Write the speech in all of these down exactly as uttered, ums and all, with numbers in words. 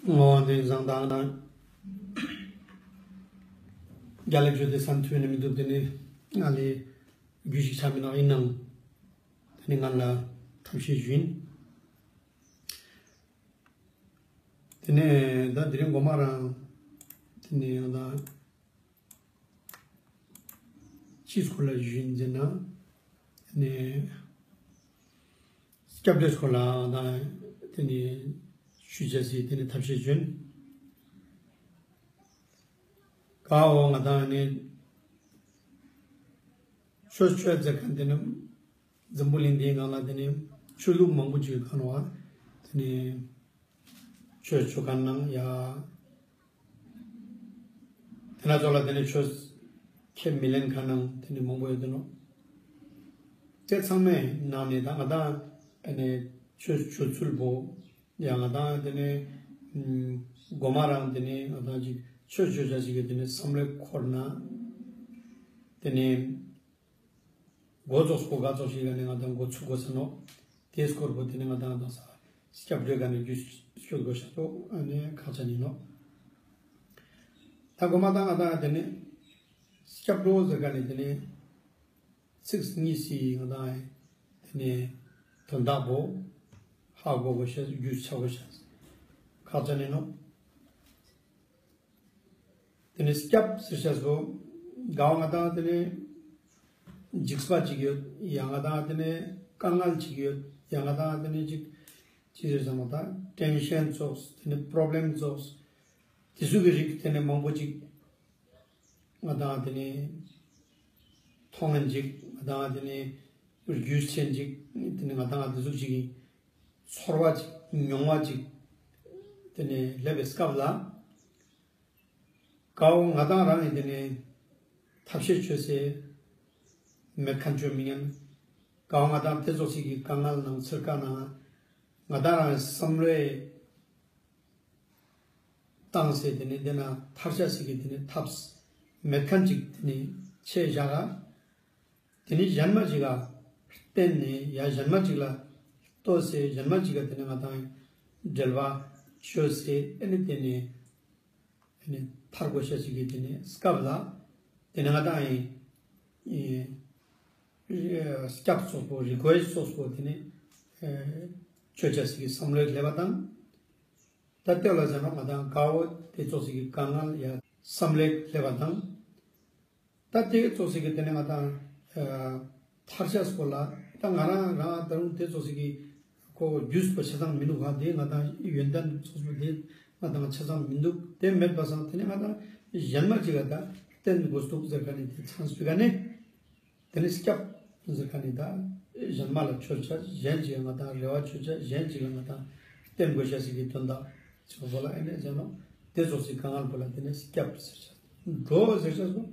ངོ་དེ་བཟང་དང་ན། རྒྱ་ལེབ་ཞུ་དེ་སམ་ཐུབ་ནི་མི་འདུག་དེ་ནི་ང་ལི་རྒྱུས་ཤིག་ཆ་མི་ནག་ཡིན་ནང་དེ་ནི་ང་ལ་ཐབས་ཤེས་ཞུ་ཡིན། དེ་ནས་ད་དེ་རིང་གོ་མ་རང་དེ་ནས་ཡང་ད་ཅིའི་སྐོར་ལ་ཞུ་ཡིན་ཟེར་ན་དེ་ནས་སྐྱབས་འགྲོའི་སྐོར་ལ་ད་དེ་ནས་ཞུ་བྱ་སི་དེ་ནས་ཐབས་ཤེས་ཞུ་ཡིན། གའོ་ང་ད་ནས་ཆོས་ཆོས་ཟེར་མཁན་དེ་ནས་འཛམ་བུ་གླིང་འདིའི་ནང་ལ་དེ་ནས་ཆོས་ལུགས་མང་པོ་ཅིག་ཡོད་ཁན་བ། དེ་ནས་ཆོས་ཆོས་ཁན་ནང་ཡ། དེ་ན་ཚོ་ལ་དེ་ནས་ཆོས་ཁས་མི་ལེན་ཁན་ནང་དེ་ནས་མང་པོ་ཡོད་དེ་ནོ། དེ་ཚང་མའི་ནང་ནས་ད་ང་ད་དེ་ནས་ཆོས་ཆོས་ཚུལ་པོ་ཡ་ང་ད་དེ་ནས་གོ་མ་རང་དེ་ནས་ང་ད་ཅིག་ཆོས་ཆོས་ཆ་ཞིག་གི་དེ་ནས་བསམ་བློའི་འཁོར་ན་དེ་ནས། འགོ་ཚུགས་པོ་ག་ཚོགས་ཤིག་ག་ནས་ང་དང་འགོ་ཚུགས་དགོས་ས་ནོ། དེའི་སྐོར་པོ་དེ་ནས་ང་དང་དང་ས་སྐྱབས་འགྲོའི་ག་ནས་རྒྱུས་སྐྱོད་དགོས་ཤ་ཚོ་ཨ་ནས་ཁག་ཆ་ནི་ནོ། ད་གོ་མ་དང་ང་དང་དེ་ནས་སྐྱབས་འགྲོ་ཟེར་ག་ནས་དེ་ནས་ཚིག་གཉིས་སི་ང་དང་དེ་ནས་དོན་དག་པོ་ཧ་གོ་དགོས་ཤ་རྒྱུས་ཆ་དགོས་ཤ་ཁག་ཆ་ནི་ནོ། དེ་ནས་སྐྱབས་ཟེར་ཤ་སོ། གའོ་ང་དང་དེ་ནས་འཇིགས་པ་ཅིག་ཡོད། ཡང་ང་དང་དེ་ནས་དཀའ་ངལ་ཅིག་ཡོད། ཡང་ང་དང་དེ་ནས་ཅིག་ཅི་ཟེར་ས་མ་ད་ཊེན་ཤན་ཙོགས་དེ་ནས་པྲོབ་ལེམ་ཙོགས་དེ་ཚོ་གི་རིགས་དེ་ནས་མང་པོ་ཅིག་ང་དང་དེ་ནས་མཐོང་ངན་ཅིག་ང་དང་དེ་ནས་རྒྱུས་ཆེན་ཅིག་དེ་ནས་ང་དང་དེ་ཟུག་ཅིག་གི་ཚོར་བ་ཅིག་མྱོང་བ་ཅིག་དེ་ནས་སླེབས་པའི་སྐབས་ལ། གའོ་ང་དང་རང་ཡིན་དེ་ནས་ཐབས་ཤེས་ཆོས་སེ་མེད་ཁན་ཆོས་མི་ཉན། གའོ་ང་དང་དེ་ཙོགས་ཤིག་གི་དཀའ་ངལ་ནང་ཚེར་ཀ་ནང་ང་དང་རང་བསམ་བློའི་བཏང་སེ་དེ་ནས་དེ་ན་ཐར་ཆ་ཞིག་གི་དེ་ནས་ཐབས་མེད་ཁན་ཅིག་དེ་ནས་ཆེ་བཞག་ག། དེ་ནས་གཞན་མ་ཅིག་ག་བརྟེན་ནས་ཡ་གཞན་མ་ཅིག་ལ་ལྟོས་སེ་གཞན་མ་ཅིག་ག་དེ་ནས་ང་དང་འབྲེལ་བ་ཆོས་སེ་ཨེ་ནི་དེ་ནས། དེ་ནས་ཐར་དགོས་ཤ་ཞིག་གི་དེ་ནས་སྐབས་ལ། དེ་ནས་ང་དང་ཡིན། སྐྱབས་ཙོགས་པོ་རི་ཀུ་ཨེསྟ་ཙོགས་པོ་དེ་ནས་ཆོས་ཆ་ཞིག་གི་བསམ་བློའི་སླེབས་པ་དང་། ད་ལྟོས་ལ་ཟེར་ན་ང་དང་གའོ་དེ་ཙོགས་ཞིག་གི་དཀའ་ངལ་ཡ་བསམ་བློའི་སླེབས་པ་དང་། ད་དེ་ཙོགས་ཞིག་གི་དེ་ནས་ང་དང་ཐར་ཆ་སྐོར་ལ་ད་ང་རང་རང་ད་རུང་དེ་ཙོགས་ཞིག་གི་ཁོ་རྒྱུས་པ་ཆ་ཚང་མི་འདུག་ག། དེ་ང་དང་ཡོན་ཏན་ཙོགས་པོ་དེ་ང་དང་ཆ་ཚང་མི་འདུག། དེ་མེད་པ་སང་དེ་ནས་ང་དང་གཞན་མ་ཅིག་ལ་ད་བརྟེན་དགོས་འདུག་ཟེར་ཁན་ནི་དེ་ཚང་སྤི་ག་ནས་དེ་ནས་སྐྱབས་ཟེར་ཁན་ནི་ད་གཞན་མ་ལ་ཆོས་ཆ་གཞན་ཅིག་ལ་ང་དང་རེ་བ་ཆོས་ཆ་གཞན་ཅིག་ལ་ང་དང་བརྟེན་དགོས་ཤ་ཞིག་གི་དོན་དག་ཅིག་པོ་ལ་ཨེ་ནས་ཟེར་ནོ། དེ་ཙོགས་ཞིག་དཀའ་ངལ་པོ་ལ་དེ་ནས་སྐྱབས་ཟེར་ཆ། འགྲོ་ཟེར་ཆ་སོ།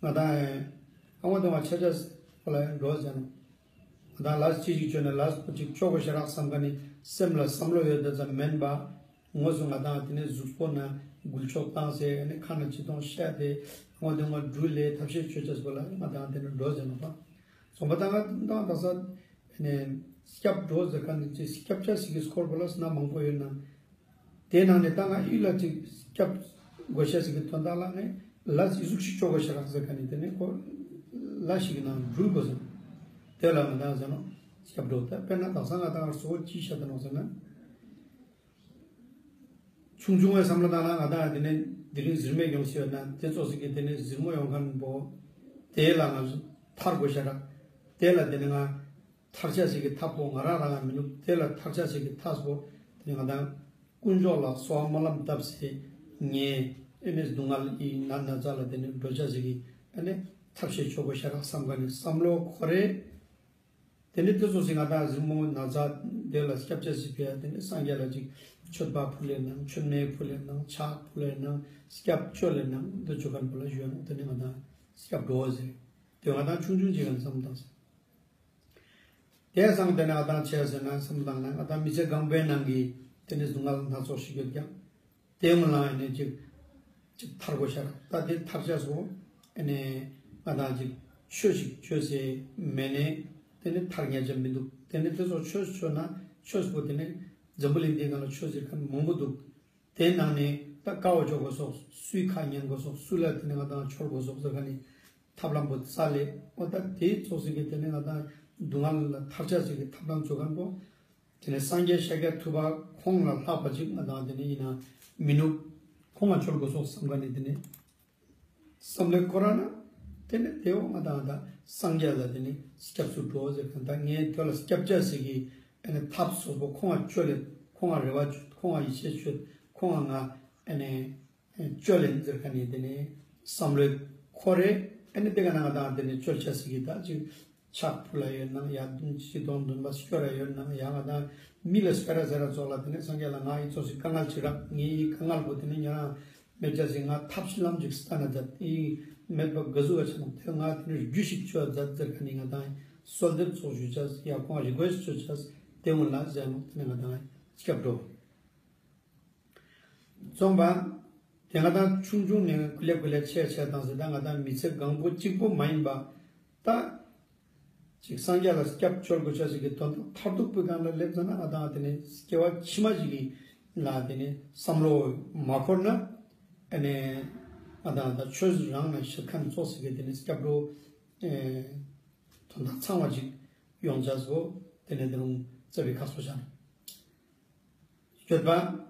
ང་དང་ཨ་ངོ་དང་བ་ཆ་ཆ་པོ་ལ་འགྲོ་ཟེར་ནོ། ང་དང་ལས་ཅི་ཞིག་ཅོ་ན་ལས་པོ་ཅིག་ཅོ་དགོས་ཤ་རག་བསམ་ཁན་ནི་སེམས་ལ་བསམ་བློ་ཡོད་དེ་ཙམ་མེན་པ། དངོས་སུ་ང་དང་དེ་ནས་གཟུགས་པོ་ན་འགུལ་ཆོག་བཏང་སེ་ཨ་ནི་ཁ་ན་ཅི་གཏོང་བཤད་དེ་ཨ་ངོ་དང་བ་འགྲུལ་ལས་ཐབས་ཤེས་ཆོས་ཆ་སོ་ལ་ང་དང་དེ་ནས་འགྲོ་ཟེར་ནོ་པ། སོང་པ་ད་ང་དང་ད་ས་ནས་སྐྱབས་འགྲོ་ཟེར་ཁན་ནི་ཅི་སྐྱབས་ཆ་ཞིག་གི་སྐོར་པོ་ལ་སྣ་མང་པོ་ཡོད་ན། དེ་ནང་ནས་ད་ང་ཡིད་ལ་ཅིག་སྐྱབས་དགོས་ཤ་ཞིག་གི་དོན་དག་ལ་ནས་ལས་ཅི་ཟུག་ཞིག་ཅོ་དགོས་ཤ་རག་ཟེར་ཁན་ནི་དེ་ནས་ཁོ་ལས་ཞིག་གི་ནང་འགྲུལ་དགོས་ཟེར། དེ་ལ་ང་དང་ཟེར་ནོ་སྐྱབས་འགྲོ། ད་དཔེར་ན་དག་ས་ང་དང་གཙོ་བོ་ཅི་བཤད་དེ་ནོ་ཟེར་ན། ཆུང་ཆུང་བའི་བསམ་བློ་བཏང་ན་ང་དང་དེ་ནས་དེ་རིང་གཟིར་མོ་ཡོང་སྲིད་ཡོད་ན་དེ་ཙོགས་ཞིག་གི་དེ་ནས་གཟིར་མོ་ཡོང་ཁན་པོ་དེ་ལ་ང་ཐར་དགོས་ཤ་རག། དེ་ལ་དེ་ནས་ང་ཐར་ཆ་ཞིག་གི་ཐབས་པོ་ང་རང་རང་ང་མི་འདུག། དེ་ལ་ཐར་ཆ་ཞིག་གི་ཐབས་པོ་དེ་ནས་ང་དང་དཀོན་མཆོག་ལ་གསོལ་བ་སྨོན་ལམ་བཏབ་སེ་ངས་ཨེ་ནས་སྡུག་བསྔལ་ཡི་ན་ན་ཚ་ལ་དེ་ནས་འགྲོ་ཆ་ཞིག་གི་ཨེ་ནས་ཐབས་ཤེས་ཅོ་དགོས་ཤ་རག་བསམ་ཁན་ནི་བསམ་བློ་འཁོར་རེ། དེ་ནས་དེ་ཙོགས་ཞིག་ང་དང་གཟིར་མོ་ན་ཚ་དེ་ལ་སྐྱབས་ཆ་ཞིག་ཕེ་ཡ་དེ་ནས་སངས་རྒྱས་ལ་ཅིག་མཆོད་པ་ཕུལ་ལེ་ནང་མཆོད་མེ་ཕུལ་ལེ་ནང་ཕྱག་ཕུལ་ལེ་ནང་སྐྱབས་བཅོལ་ལེ་ནང་དེ་ཅོ་ཁན་པོ་ལ་ཞུ་ནོ། དེ་ནས་ང་དང་སྐྱབས་འགྲོ་ཟེར། དེ་ང་དང་ཆུང་ཆུང་ཅིག་ག་ནས་བསམ་བཏང་ཟེར། དེ་སང་དེ་ནས་ང་དང་ཆེ་ཟེར་ན་བསམ་བཏང་ན་ང་དང་མི་ཚེ་གང་པོའི་ནང་གི་དེ་ནས་སྡུག་བསྔལ་སྣ་ཚོགས་ཤིག་ཡོད་ཀྱང་། དེ་མ་ལ་ཨེ་ནས་ཅིག་ཅིག་ཐར་དགོས་ཤ་རག། ད་དེ་ཐར་ཆ་སོ་ཨེ་ནས་ང་དང་ཅིག་ཆོས་ཤིག་ཅོས་སེ་མེད་ནས་དེ་ནས་ཐར་ཉན་ཆ་མི་འདུག། དེ་ནས་དེ་ཙོགས་ཆོས་ཅོ་ན་ཆོས་པོ་དེ་ནས་འཛམ་བུ་གླིང་འདིའི་ནང་ལ་ཆོས་ཟེར་ཁན་མང་པོ་འདུག། དེ་ནང་ནས་ད་ཀ་བོ་ཅོ་དགོས་སོགས། སུའི་ཁ་ཉན་དགོས་སོགས། སུ་ལ་དེ་ནས་ང་དང་འཆོལ་དགོས་སོགས་ཟེར་ཁན་ནི་ཐབས་ལམ་པོ་རྩ་ལས། འོ་ད་དེ་ཙོགས་ཤིག་གི་དེ་ནས་ང་དང་སྡུག་བསྔལ་ལ་ཐར་ཆ་ཞིག་གི་ཐབས་ལམ་ཅོ་ཁན་པོ། དེ་ནས་སངས་རྒྱས་ཤཱཀྱ་ཐུབ་པ་ཁོང་ལ་ལྷག་པ་ཅིག་ང་དང་དེ་ནས་ཡིན་ན་མི་ནུག། ཁོང་ང་འཆོལ་དགོས་སོགས་བསམ་ཁན་ནི་དེ་ནས་བསམ་བློ་འཁོར་ར་ན། དེ་ནས་དེ་བོ་ང་དང་ད་སངས་རྒྱས་ལ་དེ་ནས་སྐྱབས་སུ་འགྲོ་ཟེར་ཁན། ད་ངས་དེ་ལ་སྐྱབས་བྱ་ཞིག་གི་ཨ་ནི་ཐབས་སོགས་པོ་ཁོང་ང་བཅོལ་ལེ། ཁོང་ང་རེ་བ་བཅོལ། ཁོང་ང་ཡིད་ཆེས་བཅོལ། ཁོང་ང་ང་ཨ་ནི་བཅོལ་ལེ་ཟེར་ཁན་ནི་དེ་ནས་བསམ་བློ་འཁོར་རེ། ཨ་ནི་དེ་ག་ན་ང་དང་དེ་ནས་བཅོལ་བྱ་ཞིག་གི་ད་ཅིག་ཕྱག་ཕུལ་ལ་ཡོད་ནང་ཡ། བདུན་ཅི་གདོང་འདོན་པ་སྐྱོར་ར་ཡོད་ནང་ཡ། ང་དང་མི་ལ་སྤེ་ར་ཟེར་ར་ཙོགས་ལ་དེ་ནས་སངས་རྒྱས་ལ་ང་ཡི་ཙོགས་ཤིག་དཀའ་ངལ་ཅིག་རག། ངའི་དཀའ་ངལ་པོ་དེ་ནས་ཉེ་རང་མེད་བྱ་ཞིག། ང་ཐབས་ཤེས་ལམ་ཅིག་སྟན་ན་མཛད། ཡི་མེད་པ་ག་ཟུག་ག་ཆ་ནོག། དེ་ང་དེ་ནས་རྒྱུ་ཞིག་ཅོ་མཛད་ཟེར་ཁན་ནི་ང་དང་གསོལ་འདེབས་ཙོགས་ཞུ་བྱ་ཡ། ཁོང་རི་ཀུ་ཨེསྚ་ཅོ་བྱ་དེ་འོ་ལ་ཟེར་ནོག། དེ་ནས་ང་དང་སྐྱབས་འགྲོ། རྩོམ་པ། དེ་ང་དང་ཆུང་ཆུང་ནས་ཀུ་ལེ་ཀུ་ལེ་ཆེ་ཆེ་བཏང་ཟེར། ད་ང་དང་མི་ཚེ་གང་པོ་གཅིག་པོ་མ་ཡིན་པ། ད་ཅིག་སངས་རྒྱས་ལ་སྐྱབས་བཅོལ་དགོས་ཆ་ཞིག་གི་དོན་དག་མཐར་ཐུག་པོའི་སྒང་ལ་སླེབས་ཙ་ན་ང་དང་དེ་ནས་སྐྱེ་བ་ཕྱི་མ་ཞིག་གི་ལ་དེ་ནས་བསམ་བློ་མ་འཁོར་ན། ཨ་ནི་ང་དང་ད་ཆོས་རང་ན་བཤད་ཁན་ཙོགས་ཤིག་གི་དེ་ནས་སྐྱབས་འགྲོ་ཨེ་དོན་དག་ཚང་བ་ཅིག་ཡོང་ཆ་སོ། དེ་ནས་དེ་རུང་རྩ་བའི་ཁ་གསོ་བྱ་ན་ཡོད་པ།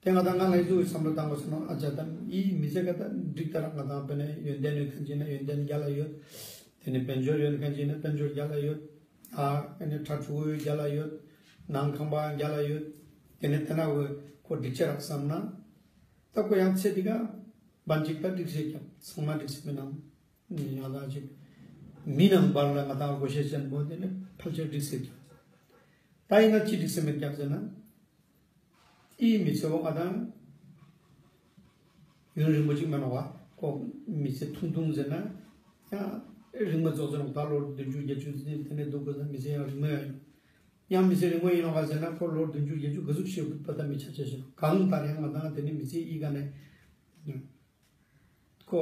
དེ་ང་དང་ང་ལ་ཡི་ཟུག་བསམ་བློ་བཏང་དགོས་སོང་ན། ཨ་ཅག་དང་ཡི་མི་ཚེ་ག་ད་འགྲིག་ད་རག། ང་དང་དཔེར་ན་ཡོན་ཏན་ཡོད་ཁན་ཅིག་ན་ཡོན་ཏན་རྒྱལ་ལ་ཡོད། དེ་ནས་དཔལ་འབྱོར་ཡོད་ཁན་ཅིག་ན་དཔལ་འབྱོར་རྒྱལ་ལ་ཡོད། ཨ་ཨ་ནི་ཕྲུ་གུ་རྒྱལ་ལ་ཡོད། ནང་ཁང་པ་རྒྱལ་ལ་ཡོད། དེ་ནས་དེ་ན་འོ་ཁོ་འགྲིག་ཆ་རག་བསམ་ན། ད་ཁོ་ཡང་ཚེ་འདི་ག་བན་ཅིག་ད་འགྲིག་ཟེར་ཀྱང་ཚང་མ་འགྲིག་ཟེར་མེད་ནམ། ང་དང་ཅིག་མི་ནང་བར་ལ་ང་དང་དགོས་ཤེས་ཅན་པོ་དེ་ནི་ཕལ་ཆེར་འགྲིག་ཟེར་ཀྱང་། ད་ཡིན་ན་ཅི་འགྲིག་ཟེར་མེད་ཀྱག་ཟེར་ན། ཨི་མི་ཚེ་བོ་ང་དང་ཡུན་རིང་པོ་ཅིག་མེན་ནོག་པ། ཁོ་མི་ཚེ་ཐུང་ཐུང་ཟེར་ན་ཡང་རིང་མོ་ཙོགས་ཟེར་ནོག། ད་ལོ་བདུན་ཅུ་བརྒྱད་ཅུ་ཟེར་དེ་ནས་འདུག་དགོས་ན་མི་ཚེ་ཡང་རིང་མོ་ཡང་ཡོད། ཡང་མི་ཚེ་རིང་མོ་ཡིན་ནོག་ག་ཟེར་ན་ཁོ་ལོ་བདུན་ཅུ་བརྒྱད་ཅུ་ག་ཟུག་ཤེས་དགོས་པ་ད་མི་ཆ་ཆ་ཞིག་གང་ལྟར་ཡང་ང་དང་དེ་ནས་མི་ཚེ་ཨི་ག་ནས། ཁོ་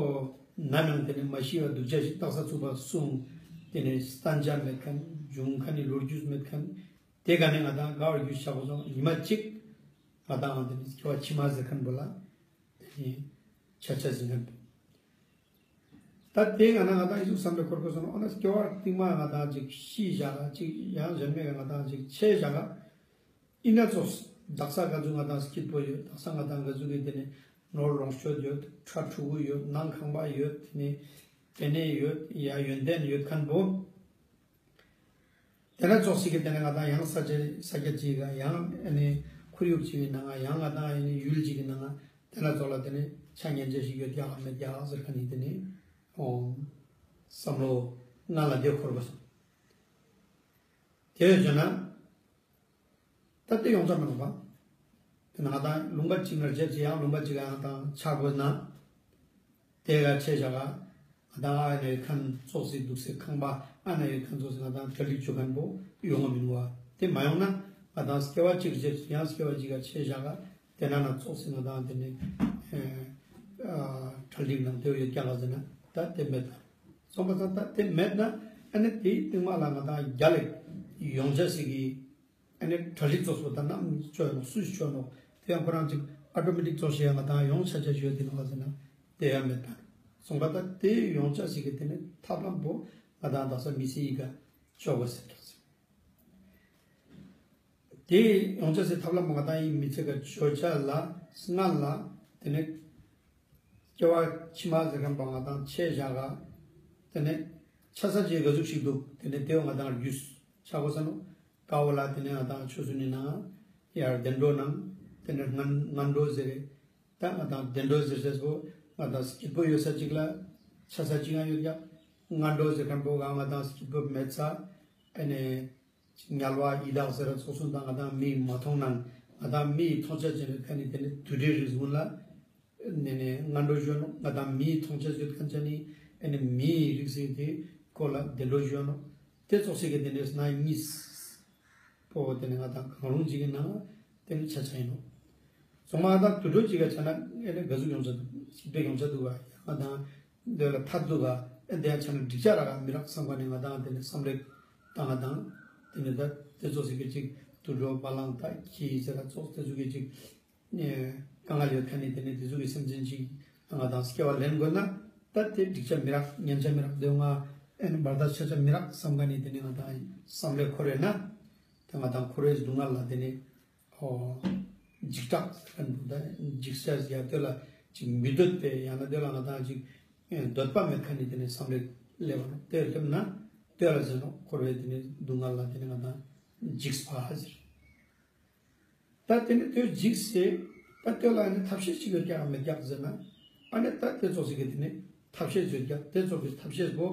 ན་ནང་དེ་ནས་མ་ཤི་བ་སྡུག་ཅག་ཞིག་རྟག་ས་ཚུགས་པ་གསུངས། དེ་ནས་བསྟན་བྱ་མེད་ཁན་འབྱུང་ཁན་ནི་ལོ་རྒྱུས་མེད་ཁན། དེ་ག་ནས་ང་དང་དགའ་བ་རྒྱུ་ཆ་བོ་སོང་ཉི་མ་གཅིག་ང་དང་དེ་ནས་སྐྱེ་བ་ཕྱི་མ་ཟེར་ཁན་པོ་ལ་དེ་ནས་ཆ་ཆ་ཟིན་ཁན་པོ། ད་དེ་ག་ན་ང་དང་ཨི་ཟུག་བསམ་བློ་འཁོར་དགོས་སོང་ན། འོ་ན་སྐྱེ་བ་རྟིང་མ་ང་དང་ཅིག་ཤི་བཞག་ག་ཅིག་ཡང་གཞན་མེད་ང་དང་ཅིག་ཆེ་བཞག་ག་ཨིན་ན་ཙོགས། དག་ས་ག་ཟུག་ང་དང་སྐྱིད་པོ་ཡོད། དག་ས་ང་དང་ག་ཟུག་གི་དེ་ནས་ནོར་ལོངས་སྤྱོད་ཡོད། ཕྲུ་གུ་ཡོད། ནང་ཁང་པ་ཡོད། དེ་ནས་པེ་ནེ་ཡོད། ཡ་ཡོན་ཏན་ཡོད་ཁན་པོ། དེ་ན་ཙོགས་ཤིག་གི་དེ་ནས་ང་དང་ཡང་ས་ཆ་ས་ཆ་ཅིག་ག་ཡང་ཨ་ནི་ཁོར་ཡུག་ཅིག་གི་ནང་ང་ཡང་ང་དང་ཨ་ནི་ཡུལ་ཅིག་གི་ནང་ང་དེ་ན་ཙོགས་ལ་དེ་ནས་ཆ་ཉན་ཆ་ཞིག་ཡོད་ཀྱག་མེད་ཀྱག་ཟེར་ཁན་ནི་དེ་ནས་འོ་བསམ་བློ་ང་ལ་དེ་འཁོར་དགོས་སོང་། དེ་ཡོད་ཟེར་ན། ད་དེ་ཡོང་ཆ་མི་ནོག་པ། དེ་ན་ང་དང་ལུང་པ་གཅིག་ནས་བརྗེད་ཅིག་ཡང་ལུང་པ་གཅིག་ག་ཡང་དང་ཆ་དགོས་ན། དེ་ག་ཆེ་བཞག་ག་ང་དང་ཨ་ན་ཡོད་ཁན་ཙོགས་སི་འདུག་སེ་ཁང་པ་ཨ་ན་ཡོད་ཁན་ཙོགས་སི་ང་དང་གྲ་སྒྲིག་བཅོ་ཁན་པོ་ཡོང་བ་མི་ནུག་པ། དེ་མ་ཡོང་ན་ང་དང་སྐྱེ་བ་གཅིག་བརྗེད་ཅིག་ཡང་སྐྱེ་བ་གཅིག་ག་ཆེ་བཞག་ག་དེ་ན་ན་ཙོགས་སི་ང་དང་དེ་ནས་ཨ་གྲ་སྒྲིག་ནང་དེ་ཡོད་ཀྱག་ག་ཟེར་ན་ད་དེ་མེད་ད། སོང་པ་སང་ད་དེ་མེད་ན་ཨ་ནི་དེའི་རྟིང་མ་ལ་ང་དང་རྒྱལ་ལ་ཡོང་ཆ་ཞིག་གི་ཨ་ནི་གྲ་སྒྲིག་ཙོགས་པོ་ད་ནམ་ཅོ་ཡོང་སུ་ཅོ་ནོག། དེ་ཡང་ཁོ་རང་ཅིག་ཨ་ཏོ་མེ་ཊིག་ཙོགས་ཤིག་ཡང་ང་དང་ཡོང་ཆ་ཆ་ཞིག་ཡོད་དེ་ནོག་ཟེར་ན་དེ་ཡང་མེད་ད། སོང་པ་ད་དེ་ཡོང་ཆ་ཞིག་གི་དེ་ནི་ཐབས་ལམ་པོ་ང་དང་དག་ས་མི་ཚེ་ཡི་ག་ཅོ་དགོས་ཟེར་ཀྱག་ཟེར། དེ་ཡོང་ཆ་ཞིག་ཐབས་ལམ་པོ་ང་དང་ཡི་མི་ཚེ་ག་ཅོ་ཆ་ལ་སྔན་ལ་དེ་ནི་སྐྱེ་བ་ཕྱི་མ་ཟེར་ཁན་པོ་ང་དང་ཆེ་བཞག་ག་དེ་ནས་ཆ་ས་ཅིག་ག་ཟུག་ཞིག་འདུག། དེ་ནས་དེ་བོ་ང་དང་རྒྱུས་ཆ་དགོས་ས་ནོག། ཀ་བོ་ལ་དེ་ནས་ང་དང་ཆོས་སུ་ནི་ནང་ཡར་བདེ་འགྲོ་ནང་དེ་ནས་ངན་ངན་འགྲོ་ཟེར་རེ། ད་ང་དང་བདེ་འགྲོ་ཟེར་ཅེས་པོ་ང་དང་སྐྱིད་པོ་ཡོད་ས་ཅིག་ལ་ཆ་ས་ཅིག་ཡང་ཡོད་ཀྱག། ངན་འགྲོ་ཟེར་ཁན་པོ་ག་ང་དང་སྐྱིད་པོ་མེད་ས་ཨ་ནི་དམྱལ་བ་ཡི་དྭགས་ཟེར་ར་ཙོགས་སུ་དང་ང་དང་མིས་མ་མཐོང་ནང་ང་དང་མིས་མཐོང་ཆ་ཅན་རེ་ཁ་ནི་དེ་ནི་དུད་འགྲོའི་རིགས་ཀུན་ལ་ནི་ནི་ངན་འགྲོ་ཞུ་ནོག། ང་དང་མིས་མཐོང་ཆ་ཡོད་ཁན་ཅན་ནི་ཨ་ནི་མིའི་རིགས་ཟེར་དེ་ཀོ་ལ་བདེ་འགྲོ་ཞུ་ནོག། དེ་ཙོགས་ཤིག་གི་དེ་ནི་ན་གཉིས་པོ་དེ་ནི་ང་དང་གང་རུང་ཅིག་གི་ནང་དེ་ནི་ཆ་ཆ་ཡིན་ནོག། ཚང་མ་ང་དང་དུད་འགྲོ་ཅིག་ག་ཆ་ན་ཨ་ནི་ག་ཟུག་ཡོང་ཆ་འདུག། སྐྱིད་པོ་ཡོང་ཆ་འདུག་ག། ང་དང་འདོད་ལ་ཐར་འདུག་ག། ཨ་འདི་ཡ་ཆ་ན་འགྲིག་ཆ་རག་ག་མི་རག་བསམ་པ་ནི་ང་དང་དེ་ནི་བསམ་རེ་བཏང་ང་དང་དེ་ནི་ད་དེ་ཙོགས་ཤིག་གི་ཅིག་དུད་འགྲོ་བ་ལང་ད་ཁྱི་ཟེར་ར་ཙོགས་དེ་ཙོགས་ཀྱི་ཅིག་ཨ་ དཀའ་ངལ་ཡོད་ཁན་ནི་དེ་ནེ་དེ་ཟུག་གི་སེམས་ཅན་ཅིག་ང་དང་སྐྱེ་བ་ལེན་དགོས་ན་ད་དེ་འགྲིག་ཆ་མི་རག་ཉན་ཆ་མི་རག་དེ་ང་ཨེ་ནི་བར་ཐག་ཆ་ཆ་མི་རག་བསམ་ཁན་ནི་དེ་ནེ་ང་དང་བསམ་བློ་འཁོར་བས་ན་དེ་ང་དང་འཁོར་བའི་སྡུག་བསྔལ་ལ་དེ་ནེ་འོ་འཇིགས་སྐྲག་ཟེར་ཁན་བོ་ད་འཇིགས་ས་ཡ་དེ་ལ་ཅིག་མི་འདོད་པའི་ཡང་ན་དེ་ལ་ང་དང་ཅིག་འདོད་པ་མེད་ཁན་ནི་དེ་ནེ་བསམ་བློ་སླེབས་པ་ནོག་དེ་སླེབས་ན་དེ་ལ་ཟེར་ནོག་འཁོར་བའི་དེ་ནེ་སྡུག་བསྔལ་ལ་དེ་ནེ་ང་དང་འཇིགས་པ་ཟེར། ད་དེ་ནེ་དེ་འཇིགས་སེ་ད་དེ་ལ་ནི་ཐབས་ཤེས་ཅིག་ཡོད་ཀྱག་མེད་ཀྱག་ཟེར་ན་ཨ་ནི་ད་དེ་ཙོགས་ཤིག་གི་དེ་ནེ་ཐབས་ཤེས་ཡོད་ཀྱག་དེ་ཙོགས་ཀྱི་ཐབས་ཤེས་པོ་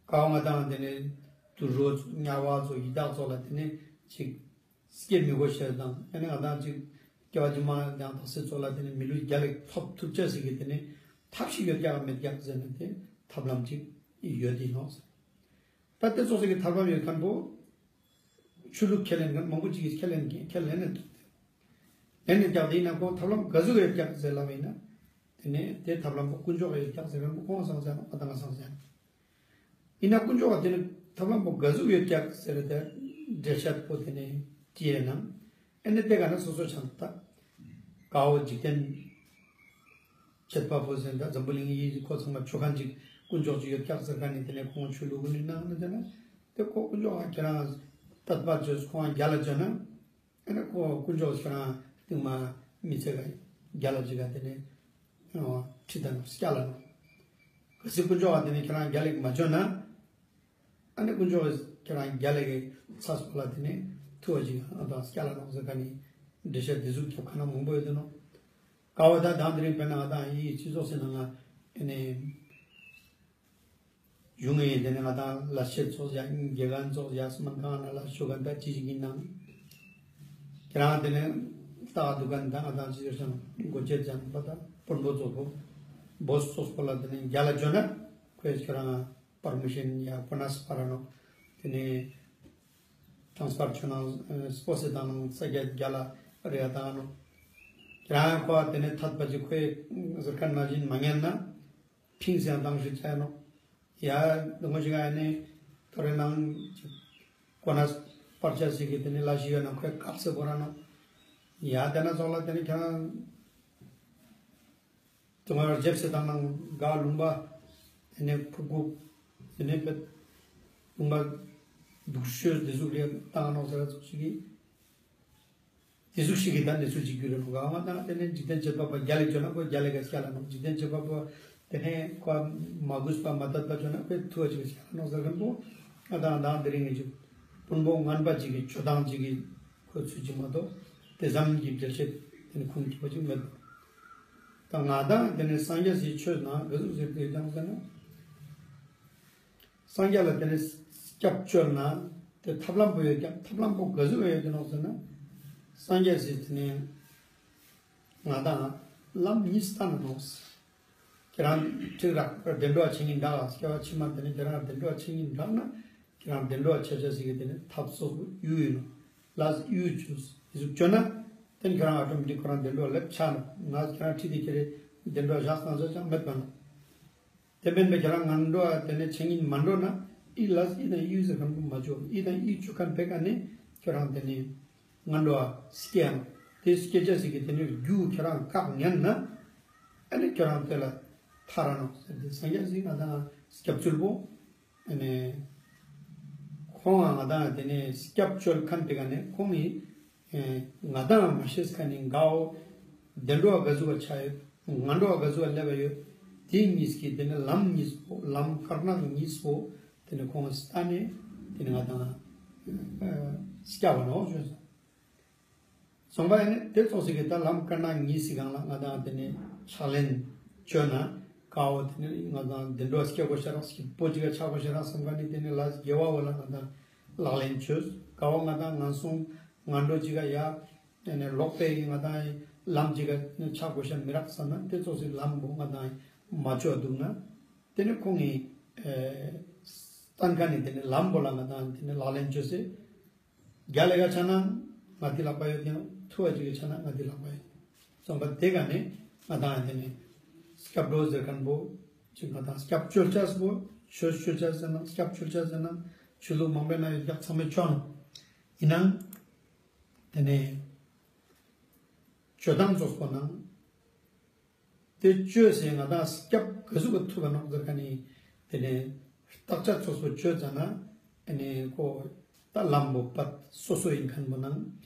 ཀ་བོ་ང་དང་དེ་ནེ་དུད་འགྲོ་ཚོ་དམྱལ་བ་ཚོ་ཡི་དྭགས་ཚོ་ལ་དེ་ནེ་ཅིག་སྐྱེ་མི་དགོས་ཤེས་དང་ཨ་ནི་ང་དང་ཅིག་སྐྱེ་བ་རྗེས་མ་ཡང་དག་སེ་ཚོ་ལ་དེ་ནེ་མི་ལུས་རྒྱལ་ལ་ཐོབ་ཐུབ་ཅེས་ཤིག་གི་དེ་ནེ་ཐབས་ཤེས་ཡོད་ཀྱག་མེད་ཀྱག་ཟེར་ན་དེ་ཐབས་ལམ་ཅིག་ཡོད་དེ་ནོག་ད་དེ་ཙོགས་ཤིག་གི་ཐབས་ལམ་ཡོད་ཁན་བོ་ཆོས་ལུགས་ཁས་ལེན་ཁན་མང་པོ་ཅིག་གིས་ཁས་ལེན་ཁན་ཁས་ལེན་ནས་འདུག་ལེན་ནས་ཀྱག་དེ་ཡིན་ན་ཁོང་ཐབས་ལམ་ག་ཟུག་ཡོད་ཀྱག་ཟེར་ལབ་ཡིན་ན། དེ་ནས་དེ་ཐབས་ལམ་པོ་དཀོན་མཆོག་ག་ཡོད་ཀྱག་ཟེར་ཁན་པོ་ཁོང་སངས་རྒྱས་ནོག་ང་དང་ང་སངས་རྒྱས་ནོག་ཡིན་ན་དཀོན་མཆོག་ག་དེ་ནི་ཐབས་ལམ་པོ་ག་ཟུག་ཡོད་ཀྱག་ཟེར་ཏེ་འགྲེལ་བཤད་པོ་དེ་ནི་ཅི་ཡིན་ནམ། ཨེ་ནི་དེ་ག་ན་སོ་སོ་ཆང་ད་ཀ་བོ་འཇིག་རྟེན་བྱེད་པ་པོ་ཟེར་ད་འཛམ་བུ་གླིང་ཡི་ཁོ་ཚང་མ་ཆོ་ཁན་ཅིག་དཀོན་མཆོག་ཅིག་ཡོད་ཀྱག་ཟེར་ཁན་ནི་དེ་ནས་ཁོང་ཆོས་ལུགས་ཀུན་ནི་ནང་ན་ཟེར་ན་དེ་ཁོ་དཀོན་མཆོག་ཁྱེད་རང་དད་པ་བཅོས་ཁོང་རྒྱལ་ལ་བཅོས་ན། ཨ་ནི་ཁོ་དཀོན་མཆོག་ཁྱེད་རང་སྟིང་མ་མི་ཚེ་ག་རྒྱལ་ལ་ཅིག་ག་དེ་ནས་ཁྲིད་ད་ནོག་སྐྱལ་ལ་ནོག་གལ་སྲིད་དཀོན་མཆོག་ག་དེ་ནས་ཁྱེད་རང་རྒྱལ་ལ་མ་བཅོས་ན། ཨ་ནི་དཀོན་མཆོག་ཁྱེད་རང་རྒྱལ་ལ་གི་ཚ་སོགས་ལ་དེ་ནས་ཐུ་བ་ཅིག་ཨ་དང་སྐྱལ་ལ་ནོག་ཟེར་ཁན་ནི་འགྲེལ་བཤད་དེ་ཟུག་རྒྱབ་ཁན་མང་པོ་ཡོད་དེ་ནོག་ཀ་བོ་ད་དང་དེ་རིང་དཔེར་ན་ང་དང་ཡི་སྤྱི་ཚོགས་སི་ནང་ང་ཨེ་ནི་ཡོང་ངེ་དེ་ནས་ང་དང་ལ་ཤེད་ཚོགས་ཡ་དགེ་རྒན་ཚོགས་ཡ་སྨན་ཁང་ན་ལ་ཤོ་གན་ད་ཅི་ཞིག་ཡིན་ནམ། ཁྱེད་རང་དེ་ནས་ལྟ་འདུག་གན་ད་ང་དང་ཅི་ཞིག་སང་སྒོ་འབྱེད་ཅན་པ་ད་དཔོན་པོ་ཚོགས་པོ་བོས་ཚོགས་པོ་ལ་དེ་ནས་རྒྱལ་ལ་བཅོས་ན་ཁོས་ཁྱེད་རང་པར་མི་ཤན་ཡ་ཁོ་ན་སྤར་ནོག་དེ་ནས་ཐང་སྤར་ཆོ་ན་སྤོ་སེ་དང་ནང་ས་རྒྱ་རྒྱལ་ལ་རེ་ཡ་དང་ནོག་ཁྱེད་རང་ཁོ་དེ་ནས་ཐད་པ་ཅིག་ཁོས་ཟེར་ཁན་ན་བཞིན་མ་ཉན་ན། ཕིང་སེ་ཡང་དང་ཞིག་ཆ་ཡ་ནོག་ཡ་དུང་ཞིག་ཨ་ནི་ཐོ་རེ་ནང་ཁོ་ན་སྤར་ཆ་ཞིག་གི་དེ་ནི་ལ་ཞིག་ཡོད་ན་ཁོས་བཀག་སེ་བོར་ར་ནོག་ཡ་དེ་ན་ཚོགས་ལ་དེ་ནི་ཁྱེད་རང་དུང་བར་འཇེབས་སེ་དང་ནང་ག་ལུང་པ་དེ་ནི་ཕུག་གུག་དེ་ནི་ལུང་པ་སྡུག་ཤོས་དེ་ཟུག་རེ་བཏང་ནོག་ཟེར་ར་ཚོགས་ཤིག་གི། དེ་ཟུག་ཤིག་གི་ད་གནས་ཚུལ་ཅིག་གྱུར་རེ་ནོག་ག་ང་དང་དེ་ནས་འཇིག་རྟེན་བྱེད་པ་པོ་རྒྱལ་ལ་བཅོས་ན་ཁོ་རྒྱལ་ལ་ག་སྐྱལ་ལ་ནོག་འཇིག་རྟེན་བྱེད་པ་པོ་དེ་ནས་ཁོ་མ་གུས་པ་མ་དད་པ་བཅོས་ན་ཁོས་ཐུ་བ་ཅིག་ག་སྐྱལ་ལ་ནོག་ཟེར་ཁན་པོ་ང་དང་དང་དེ་རིང་ངེ་ཅིག་དཔོན་པོ་ངན་པ་ཅིག་གི་བཅོ་སྟངས་ཅིག་གི་ཁོ་ཚུལ་ཅིག་མ་གཏོགས་དེ་ཙམ་གྱི་འགྲེལ་བཤད་དེ་ནས་ཁུངས་སྐྱེལ་བ་ཅིག་མེད། ད་ང་དང་དེ་ནས་སངས་རྒྱས་སི་ཆོས་ནང་ག་ཟུག་ཟེར་ཏེ་ཡོད་ཀྱག་ཟེར་ན། སངས་རྒྱས་ལ་དེ་ནས་སྐྱབས་བཅོལ་ན་དེ་ཐབས་ལམ་པོ་ཡོད་ཀྱག་ཐབས་ལམ་པོ་ག་ཟུག་ཡོད་ཀྱག་ནོག་ཟེར་ན། སངས་རྒྱས་སི་དེ་ནས་ང་དང་ལམ་གཉིས་བསྟན་ནོག་ཁྱེད་རང་ཁྲིག་རག་བདེ་འགྲོ་བ་ཆེན་གྱི་འདྲ་བ་སྐྱེ་བ་ཕྱི་མ་དེ་ནས་ཁྱེད་རང་བདེ་འགྲོ་བ་ཆེན་གྱི་འདྲ་ན་ཁྱེད་རང་བདེ་འགྲོ་བ་ཆེ་ཆ་ཞིག་གི་དེ་ནས་ཐབས་སོགས་ཡུལ་ཡིན་ནོག་ལ་ཡུལ་བཅོས་ཟུག་བཅོས་ན་དེ་ནས་ཁྱེད་རང་ཨ་ཊོ་མེ་ཊིག་ཁོ་རང་བདེ་འགྲོ་བ་ལེབ་ཆ་ནོག་ང་ཁྱེད་རང་ཁྲིད་དེ་ཁྱེད་རེ་བདེ་འགྲོ་བ་བཞག་སྟངས་ཆ་ཅང་མེད་པ་ནོག་དེ་མིན་པའི་ཁྱེད་རང་ངན་འགྲོ་བ་དེ་ནས་ཆེན་ཡིན་མ་འགྲོ་ན་ཨི་ལ་ཨི་དང་ཨི་ཟེར་ཁན་པོ་མ་བཅོ་ཨི་དང་ཨི་བཅོ་ཁན་པེ་ཀ་ནས་ཁྱེད་རང་དེ་ནས་ངན་འགྲོ་བ་སྐྱེ་ཡང་དེ་སྐྱེ་ཆ་ཞིག་གི་དེ་ནས་རྒྱུ་ཁྱེད་རང་བཀག་ཉན་ན་ཨ་ནི་ཁྱེད་རང་དེ་ལ་ཐར་ར་ནོག་ཟེར་ཏེ་སངས་རྒྱས་སི་ང་དང་སྐྱབས་བཅོལ་པོ་ཨ་ནི་ཁོང་ང་དང་དེ་ནས་སྐྱབས་བཅོལ་ཁན་པེ་ཀ་ནས་ཁོང་ངི་ཨེ་ང་དང་མ་ཤེས་ཁན་ནི་གའོ་བདེ་འགྲོ་བ་ག་ཟུག་ག་ཆ་ཡོད་ངན་འགྲོ་བ་ག་ཟུག་ག་ལེབ་བ་ཡོད། དེ་གཉིས་ཀྱི་དེ་ནི་ལམ་གཉིས་པོ་ལམ་དཀར་ནག་གཉིས་པོ་དེ་ནི་ཁོང་སྟན་ནས་དེ་ནི་ང་དང་ཨེ་སྐྱབས་པ་ནོག་ཞུས་སོང་། སོང་པ་ཡིན་ནི་དེ་ཙོགས་ཤིག་གི་ད་ལམ་དཀར་ནག་གཉིས་སི་སྒང་ལ་ང་དང་དེ་ནི་ཕྱག་ལེན་བཅོས་ན་གའོ་དེ་ནི་ང་དང་བདེ་འགྲོ་བ་སྐྱེ་དགོས་ཤ་རག་སྐྱིད་པོ་ཅིག་ག་ཆ་དགོས་ཤ་རག་བསམ་ཁན་ནི་དེ་ནི་ལ་དགེ་བ་བོ་ལ་ང་དང་ལག་ལེན་བཅོས། ག་བོ་ང་དང་ངན་སོང་ངན་འགྲོ་ཅིག་ག་ཡ་ཨེ་ནས་ལོག་པའི་ང་དང་ལམ་ཅིག་ག་ཆ་དགོས་ཤ་མི་རག་བསམ་ན་དེ་ཙོགས་སི་ལམ་བོ་ང་དང་མ་བཅོ་འདུག་ན་དེ་ནི་ཁོང་གི་ཨེ་སྟན་ཁན་ནི་དེ་ནི་ལམ་བོ་ལ་ང་དང་དེ་ནི་ལག་ལེན་བཅོས་སེ་རྒྱལ་ལ་ག་ཆ་ན་ང་དེ་ལག་པ་ཡོད་དེ་ཐུ་བ་ཅིག་ག་ཆ་ན་ང་དེ་ལག་པ་ཡོད་སོང་པ་དེ་ག་ནས་ང་དང་དེ་ནི་སྐྱབས་འགྲོ་ཟེར་ཁན་བོ་ཅིག་ང་དང་སྐྱབས་བཅོལ་ཆ་སི་བོ་ཆོས་བཅོལ་ཆ་ཟེར་ན་སྐྱབས་བཅོལ་ཆ་ཟེར་ན་ཆོས་ལུགས་མང་པོའི་ནང་ཡོད་ཀྱག་ཚང་མས་བཅོ་ནོག་ཡིན་ནའང་དེ་ནས་ བཅོས་སྟངས་ཙོགས་པོ་ནང་། དེ་བཅོས་སེ་ང་དང་སྐྱབས་ག་ཟུག་གི་ཐུབ་པ་ནོག་ཟེར་ཁན་ནི་དེ་ནེ་བརྟག་དཔྱད་ཙོགས་པོ་བཅོས་ཙ་ན་ཨ་ནི་ཁོ་ད་ལམ་པོ་པད་སོ་སོ་ཨིན་ཁན་པོ་ནང་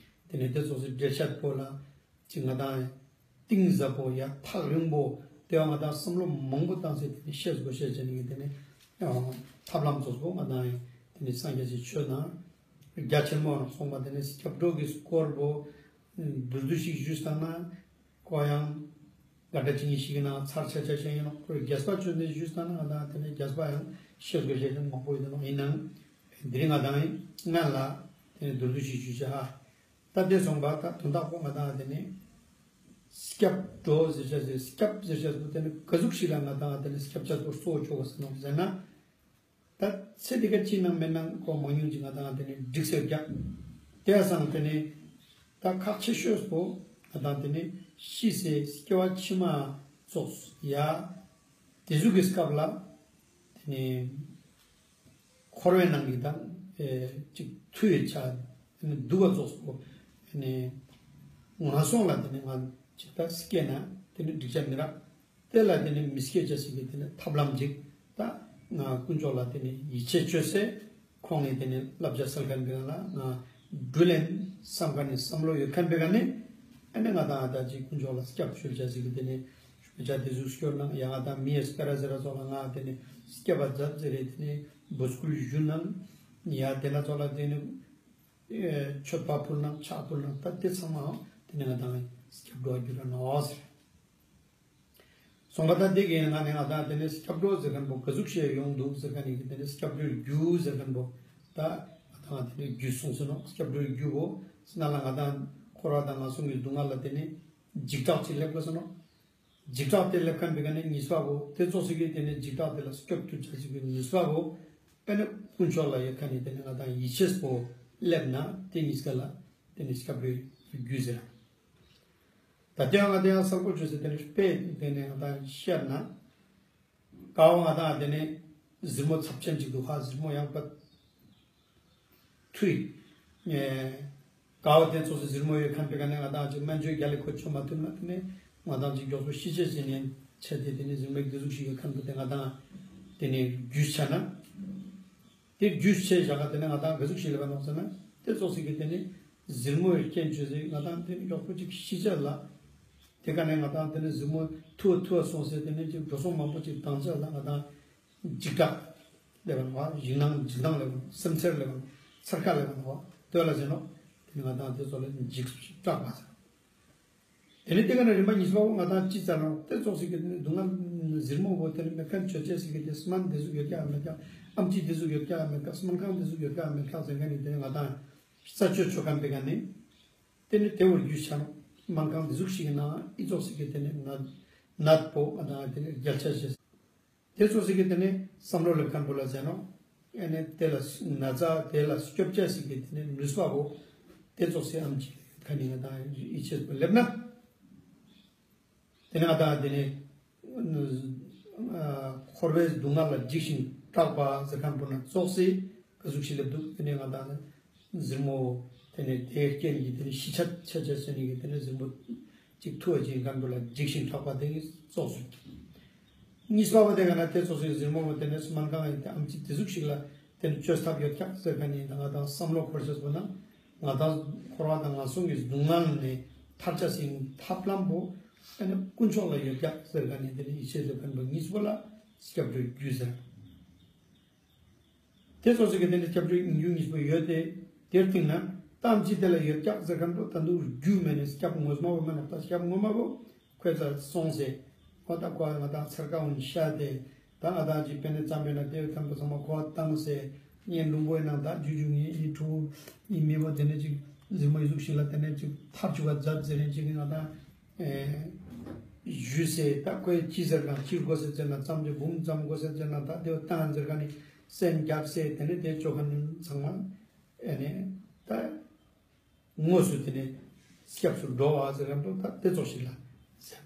དེ་ནེ་དེ་ཙོགས་སེ་འགྲེལ་བཤད་པོ་ལ་ཅིག་ང་དང་གཏིང་ཟབ་པོ་ཡ་ཐག་རིང་པོ་དེ་བ་ང་དང་བསམ་བློ་མང་པོ་བཏང་སེ་དེ་ནེ་ཤེས་དགོས་ཤེས་ཅན་གི་དེ་ནེ་ཐབས་ལམ་ཙོགས་པོ་ང་དང་དེ་ནེ་སངས་རྒྱས་སི་ཆོས་ནང་རྒྱ་ཆེན་མོ་ནང་གསུངས་པ་དེ་ནེ་སྐྱབས་འགྲོ་གི་སྐོར་པོ་མདོར་བསྡུས་ཤིག་ཞུས་ཙ་ན། ཁོ་ཡང་ག་འདྲ་ཅིག་ཨིན་ཞིག་ན་ཚར་ཆ་ཆ་ཅན་ཨིན་ནོག། ཁོ་རྒྱས་པ་ཅོས་ཏེ་ཞུས་ཙ་ན་ང་དང་དེ་ནེ་རྒྱས་པ་ཡང་ཤེས་དགོས་ཤེས་ཅན་མང་པོ་ཡོད་ནོག། ཨིན་ནའང་དེ་རིང་ང་དང་ངན་ལ་དེ་ནེ་མདོར་བསྡུས་ཤིག་ཞུ་ཆ། ད་དེ་སོང་པ་ད་དོན་དག་པོ་ང་དང་དེ་ནེ་སྐྱབས་འགྲོ་ཟེར་ཆ་ཟེར་སྐྱབས་ཟེར་ཆ་ཟེར་དེ་ནེ་ག་ཟུག་ཞིག་ལ་ང་དང་དེ་ནེ་སྐྱབས་ཆ་ཟེར་གཙོ་བོ་ཅོ་ག་ཟེར་ནོག་ཟེར་ན། ད་ཚེ་འདི་ཀ་ཅི་ནང་མེད་ནང་ཁོ་མང་ཉུང་ཅིག་ང་དང་དེ་ནེ་འགྲིག་སེ་རྒྱག། དེ་སང་དེ་ནེ་ད་ཁག་ཆེ་ཤོས་པོ་ང་དང་དེ་ནེ་ཤི་སེ་སྐྱེ་བ་ཕྱི་མ་ཙོགས་ཡ་དེ་ཟུག་གི་སྐབས་ལ་དེ་ནེ་འཁོར་བའི་ནང་གི་དང་ཨེ་ཅིག་ཐུ་ཡོད་ཆ་དེ་ནེ་སྡུག་པ་ཙོགས་པོ་དེ་ནེ་ངན་སོང་ལ་དེ་ནེ་ང་ཅིག་ད་སྐྱེ་ན་དེ་ནེ་འགྲིག་ཆ་མི་རག། དེ་ལ་དེ་ནེ་མི་སྐྱེ་ཅེས་སི་དེ་ནེ་ཐབས་ལམ་ཅིག་ད་ང་དཀོན་མཆོག་ལ་དེ་ནེ་ཡིད་ཆེས་ཅོས་སེ་ཁོང་ངི་དེ་ནེ་བསླབ་བྱ་སལ་ཁན་པེ་ཀ་ལ་ང་འགྲུལ་ལེན་བསམ་ཁན་ནི་བསམ་བློ་ཡོད་ཁན་པེ་ཀ་ནེ་ཨ་ནི་ང་དང་ཨ་ད་ཅིག་དཀོན་མཆོག་ལ་སྐྱབས་བཅོལ་ཅེས་སི་དེ་ནེ་ཞུ་བྱ་དེ་ཟུག་སྐྱོར་ནང་ཡ་ང་དང་མི་ཡི་སྤེ་ར་ཟེར་ར་ཙོགས་ལ་ང་དེ་ནེ་སྐྱབས་པ་མཛད་ཟེར་རེ་དེ་ནེ་འབོད་སྐུལ་ཞུ་ནང་ཡ་དེ་ན་ཙོགས་ལ་དེ་ནེ་མཆོད་པ་ཕུལ་ནང་ཕྱག་ཕུལ་ནང་ད་དེ་ཚང་མ་དེ་ནེ་ང་དང་སྐྱབས་འགྲོ་གྱུར་ར་ནོག་ཟེར། སོང་པ་ད་དེ་གི་ང་ནི་ང་དང་དེ་ནེ་སྐྱབས་འགྲོ་ཟེར་ཁན་པོ་ག་ཟུག་ཞིག་ཡོང་འདུག་ཟེར་ཁན་ནི་དེ་ནེ་སྐྱབས་འགྲོའི་རྒྱུ་ཟེར་ཁན་པོ་ད་ང་དང་དེ་ནེ་རྒྱུ་གསུངས་སེ་ནོག། སྐྱབས་འགྲོའི་རྒྱུ་བོ་སྣ་ལ་ང་དང་འཁོར་བ་དང་ངན་སོང་གི་སྡུག་བསྔལ་ལ་དེ་ནེ་འཇིགས་སྐྲག་ཅིག་སླེབས་དགོས་སེ་ནོག། འཇིགས་སྐྲག་དེ་སླེབས་ཁན་པེ་ཀ་ནེ་གཉིས་པ་བོ་དེ་ཙོགས་སེ་གི་དེ་ནེ་འཇིགས་སྐྲག་དེ་ལ་སྐྱོབ་ཐུབ་ཅེས་སི་གི་གཉིས་པ་བོ་ཨ་ནི་དཀོན་མཆོག་ལ་ཡོད་ཁན་ནི་དེ་ནེ་ང་དང་ཡིད་ཆེས་པོ་སླེབས་ན་དེ་གཉིས་ཀ་ལ་དེ་ནེ་སྐྱབས་འགྲོའི་རྒྱུ་ཟེར། ད་དེ་ཡང་ང་དེ་ཡང་གསལ་པོ་བཅོས་སེ་དེ་ནེ་དཔེ་དེ་ནེ་ང་དང་བཤད་ན། ཀ་བོ་ང་དང་དེ་ནེ་ཟུར་མོ་ཚབས་ཆེན་ཅིག་འདུག་ཧ། ཟུར་མོ་ཡང་པ་ཐུའི་ཀ་བོ་དེ་ཙོགས་སེ་ཟུར་མོ་ཡོད་ཁན་པེ་ཀ་ནེ་ང་དང་ཅིག་སྨན་བཅོས་རྒྱལ་ལ་ཁོ་ཅོ་མ་ཐུབ་ན་དེ་ནེ་ང་དང་ཅིག་མགྱོགས་པོ་ཤི་ཅེས་ཟེར་ནེ་ཆ་དེ་དེ་ནེ་ཟུར་མོ་དེ་ཟུག་ཞིག་ཡོད་ཁན་པོ་དེ་ང་དང་དེ་ནེ་རྒྱུས་ཆ་ན། དེ་རྒྱུས་ཆ་བཞག་ག་དེ་ནེ་ང་དང་ག་ཟུག་ཞིག་ལེབ་བ་ནོག་ཟེར་ན་དེ་ཙོགས་སེ་གི་དེ་ནེ་ཟུར་མོ་ཡི་རྐྱེན་བཅོས་སེ་ང་དང་དེ་ནེ་མགྱོགས་པོ་ཅིག་ཤི་ཅེས་ལ། དེ་ཀ་ནེ་ང་དང་དེ་ནེ་ཟུར་མོ་ཐུ་བ་ཐུ་བ་སོང་སེ་དེ་ནེ་ཅིག་འགྲོ་སོང་མང་པོ་ཅིག་བཏང་ཅེས་ལ་ང་དང་འཇིགས་སྐྲག་ལེབ་བ་ནོག། འཇིགས་སྣང་འཇིགས་སྣང་ལེབ་བ་ནོག། སེམས་འཚེར་ལེབ་བ་ནོག། འཚེར་ཁ་ལེབ་བ་ནོག། དེ་ལ་ཟེར་ནོག། དེ་ནེ་ང་དང་དེ་ཙོགས་ལ་འཇིགས་སྐྲག་པ་ཟེར། དེ་ནེ་དེ་ཀ་ནེ་རིམ་པ་གཉིས་པ་བོ་ང་དང་ཅི་ཙམ་རང་དེ་ཙོགས་སེ་གི་དེ་ནེ་སྡུག་བསྔལ་ཟུར་མོ་བོ་དེ་ནེ་མེད་ཁན་བཅོ་ཅེས་སི་གི་དེ་སྨན་དེ་ཟུག་ཡོད་ཀྱག་མེད་ཀྱག། ཨམ་ཆི་དེ་ཟུག་ཡོད་ཀྱག་མེད་ཀྱག། སྨན་ཁང་དེ་ཟུག་ཡོད་ཀྱག་མེད་ཀྱག་ཟེར་ཁན་ནི་དེ་ནེ་ང་དང་ས་ཆོས་ཆོ་ཁན་པེ་ཀ་ནེ་དེ་ནེ་དེ་བོ་རྒྱུས་ཆ་ནོག། སྨན་ཁང་དེ་ཟུག་ཞིག་གི་ནང་ཨི་ཙོགས་སེ་གི་དེ་ནེ་ནད་ནད་པོ་ང་དང་དེ་ནེ་རྒྱལ་ཆ་ཅེས། དེ་ཙོགས་སེ་གི་དེ་ནེ་བསམ་བློ་ལེབ་ཁན་པོ་ལ་ཟེར་ནོག། ཨ་ནི་དེ་ལ་ན་ཚ་དེ་ལ་སྐྱོབ་ཅེས་སི་གི་དེ་ནེ་ནུས་པ་བོ་དེ་ཙོགས་སེ་ཨམ་ཆི་ཁ་ནེ་ང་དང་ཡིད་ཆེས་པོ་ལེབ་ན། དེ་ནེ་ང་དང་དེ་ནེ་འཁོར་བའི་སྡུག་བསྔལ་ལ་འཇིགས་ཤིང་སྐྲག་པ་ཟེར་ཁན་པོ་ན་ཙོགས་སེ་ག་ཟུག་ཞིག་ལེབ་འདུག། དེ་ནེ་ང་དང་ཟུར་མོ་དེ་ནེ་དེའི་རྐྱེན་གྱིས་དེ་ནེ་ཤི་ཆ་ཆ་ཆ་ཟེར་ནི་གི་དེ་ནེ་ཟུར་མོ་ཅིག་ཐུ་བ་ཅིག་ཁན་པོ་ལ་འཇིགས་ཤིང་སྐྲག་པ་དེ་གི་ཙོགས་སུ། གཉིས་པ་བོ་དེ་ཀ་ནེ་དེ་ཙོགས་སེ་ཟུར་མོ་བོ་དེ་ནེ་སྨན་ཁང་ཡིན་ཏེ་ཨམ་ཆི་དེ་ཟུག་ཞིག་ལ་དེ་ནེ་བཅོས་ཐབས་ཡོད་ཀྱག་ཟེར་ཁན་ནི་ང་དང་བསམ་བློ་འཁོར་ཅེས་པོ་ན་ང་དང་འཁོར་བ་དང་ངན་སོང་གི་སྡུག་བསྔལ་ནེ་ཐར་ཅེས་སི་ཐབས་ལམ་པོ་ཨ་ནི་དཀོན་མཆོག་ལ་ཡོད་ཀྱག་ཟེར་ཁན་ནི་དེ་ནེ་ཡིད་ཆེས་ཟེར་ཁན་པོ་གཉིས་པོ་ལ་སྐྱབས་འགྲོའི་རྒྱུ་ཟེར། དེ་ཙོགས་སེ་གི་དེ་ནེ་སྐྱབས་འགྲོའི་རྒྱུ་གཉིས་པོ་ཡོད་དེ། དེར་སྟིང་ན་ཨམ་ཆི་དེ་ལ་ཡོད་ཀྱག་ཟེར་ཁན་པོ་ད་དུང་རྒྱུ་མེད་ནེ་སྐྱབས་ངོ་མ་བོ་མེད་ན་ད་སྐྱབས་ངོ་མ་བོ་ཁོའི་རྩར་སོང་སེ་ཁོ་ད་ཁོ་ང་དང་འཚེར་ཁ་འོང་ཤ་དེ་ད་ང་དང་ཅིག་པེ་ནེ་ཙམ་པེ་ན་དེ་ཁན་པོ་ཚང་མ་ཁོ་བཏང་སེ་ངའི་ལུང་པོའི་ནང་ད་རྒྱུ་རྒྱུ་ངའི་ཕྲུ་གུ་ངའི་མི་བོ་དེ་ནེ་ཅིག་ཟུར་མོ་ཡི་ཟུག་ཞིག་ལ་དེ་ནེ་ཅིག་ཐར་ཅུག་ག་མཛད་ཟེར་ནེ་ཅིག་ང་དང་ཞུས་སེ་ད་ཁོས་ཅི་ཟེར་ན་ཅི་དགོས་ཟེར་ཟེར་ན་ཙམ་ཅིག་འབུམ་ཙམ་དགོས་ཟེར་ཟེར་ན་ད་དེ་བོ་བཏང་ཟེར་ཁན་ནི་སེམས་རྒྱབ་སེ་དེ་ནེ་དེ་ཅོ་ཁན་ཚང་མ་ཨ་ནི་ད་དངོས་སུ་དེ་ནེ་སྐྱབས་སུ་འགྲོ་བ་ཟེར་ཁན་པོ་ད་དེ་ཙོགས་ཤིག་ལ་ཟེར།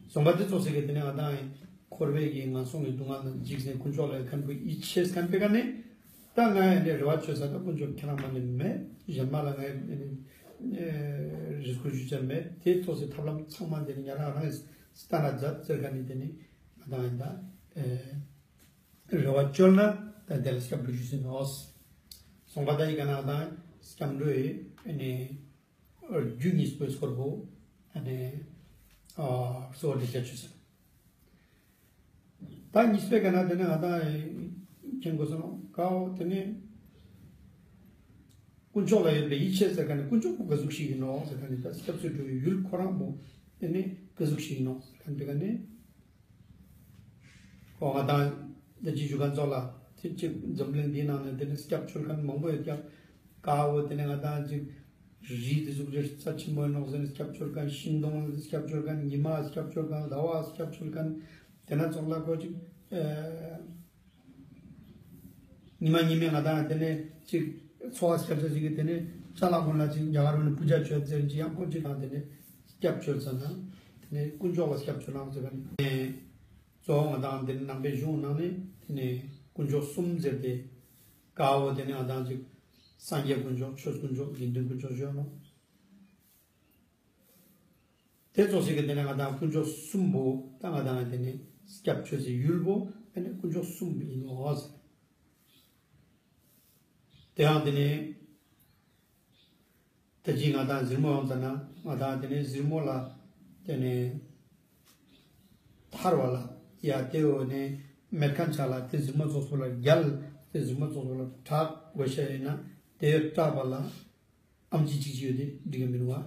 སོང་པ་དེ་ཙོགས་སེ་གི་དེ་ནེ་ང་དང་འཁོར་བའི་གི་ངན་སོང་གི་སྡུག་བསྔལ་ནང་འཇིགས་ཟེར་དཀོན་མཆོག་ལ་ཡོད་ཁན་པོ་ཡིད་ཆེས་ཁན་པེ་ཀ་ནེ་ད་ང་ཡི་རེ་བ་བཅོལ་ས་ད་དཀོན་མཆོག་ཁྱེད་རང་མ་ནེ་མེད་གཞན་མ་ལ་ང་ཡི་ རེ་སྐུལ་ཞུ་ཅེས་མེད། དེ་ཙོགས་སི་ཐབས་ལམ་ཚང་མ་དེ་ནི་ཉེ་རང་རང་གིས་སྟན་ན་མཛད་ཟེར་ཁན་ནི་དེ་ནི་ང་དང་ཡིན་ད། རེ་བ་བཅོལ་ན་ད་དེ་ལ་སྐྱབས་འགྲོ་ཞུས་ཟིན་ནོག། སོང་པ་ད་ཡི་ག་ན་ང་དང་སྐྱབས་འགྲོའི་ཨ་ནི་རྒྱུ་གཉིས་པོའི་སྐོར་པོ་ཨ་ནི་ཨ་གཙོ་བོ་འདི་བྱ་ཆུ་ཟེར། ད་གཉིས་པའི་ག་ན་དེ་ནི་ང་དང་མཁྱེན་དགོས་སོང་ཀའོ། དེ་ནི་དཀོན་མཆོག་ལ་ཡོད་པའི་ཡིད་ཆེས་ཟེར་ཁན་ནི་དཀོན་མཆོག་པོ་ག་ཟུག་ཞིག་ཡིན་ནོག་ཟེར་ཁན་ནི་ད་སྐྱབས་སུ་འགྲོ་བའི་ཡུལ་ཁོ་རང་པོ་དེ་ནི་ག་ཟུག་ཞིག་ཡིན་ནོག་ཟེར་ཁན་པའི་ག་ནི། ཁོ་ང་དང་ད་ཅི་ཞུ་ཁན་ཙོགས་ལ་དེ་ཅིག་འཛམ་གླིང་འདིའི་ནང་ནས་དེ་ནི་སྐྱབས་བཅོལ་ཁན་མང་པོ་ཡོད་ཀྱག། ཀ་བོ་དེ་ནི་ང་དང་ཅིག་རི་དེ་ཟུག་རི་རྩ་ཆེན་པོ་ཡིན་ནོག་ཟེར་ནས་སྐྱབས་བཅོལ་ཁན། ཤིང་སྡོང་ལ་སྐྱབས་བཅོལ་ཁན། ཉི་མ་སྐྱབས་བཅོལ་ཁན། ཟླ་བ་སྐྱབས་བཅོལ་ཁན། དེ་ན་ཙོགས་ལ་ཁོ་ཅིག་ཨ་ཉི་མ་ཉི་མའི་ང་དང་དེ་ནས་ཅིག་འཚོ་བ་སྐྱབས་བཅོལ་ཅིག་གི་དེ་ནས་ཅ་ལག་ཀུན་ལ་ཅིག་རྒྱ་གར་བོ་ནི་པུ་ཇ་བཅོལ་ཟེར་ཅིག་ཡང་ཁོ་ཅིག་དང་དེ་ནས་སྐྱབས་བཅོལ་ཙ་ན་དེ་ནས་དཀོན་མཆོག་ལ་སྐྱབས་བཅོལ་ནང་ཟེར་བ་ནི། གཙོ་བོ་ང་དང་དེ་ནས་ནང་པའི་གཞུང་ནང་ནས་དེ་ནས་དཀོན་མཆོག་གསུམ་ཟེར་ཏེ། ཀ་བོ་དེ་ནས་ང་དང་ཅིག་སངས་རྒྱས་དཀོན་མཆོག་ཆོས་དཀོན་མཆོག་དགེ་འདུན་དཀོན་མཆོག་ཞུ་ནོག། དེ་ཙོགས་ཤིག་གི་དེ་ནས་ང་དང་དཀོན་མཆོག་གསུམ་པོ་ད་ང་དང་དེ་ནས་སྐྱབས་བཅོལ་སའི་ཡུལ་པོ་དེ་ནས་དཀོན་མཆོག་གསུམ་པོ་ཡིན་ནོག་ཟེར། དེ་ཡང་དེ་ནས་ད་ཅི་ང་དང་གཟིར་མོ་ཡོང་ཙ་ན་ང་དང་དེ་ནས་གཟིར་མོ་ལ་དེ་ནས་ཐར་བ་ལ་ཡ་དེ་བོ་ནས་མེད་ཁན་ཆ་ལ་དེ་གཟིར་མོ་ཙོགས་པོ་ལ་རྒྱལ། དེ་གཟིར་མོ་ཙོགས་པོ་ལ་གྲགས་དགོས་ཤེས་ཡིན་ན་དེ་གྲགས་པ་ལ་ཨམ་ཆི་ཅིག་ཅིག་ཡོད་དེ་འགྲིག་གི་མི་འདུག་བ།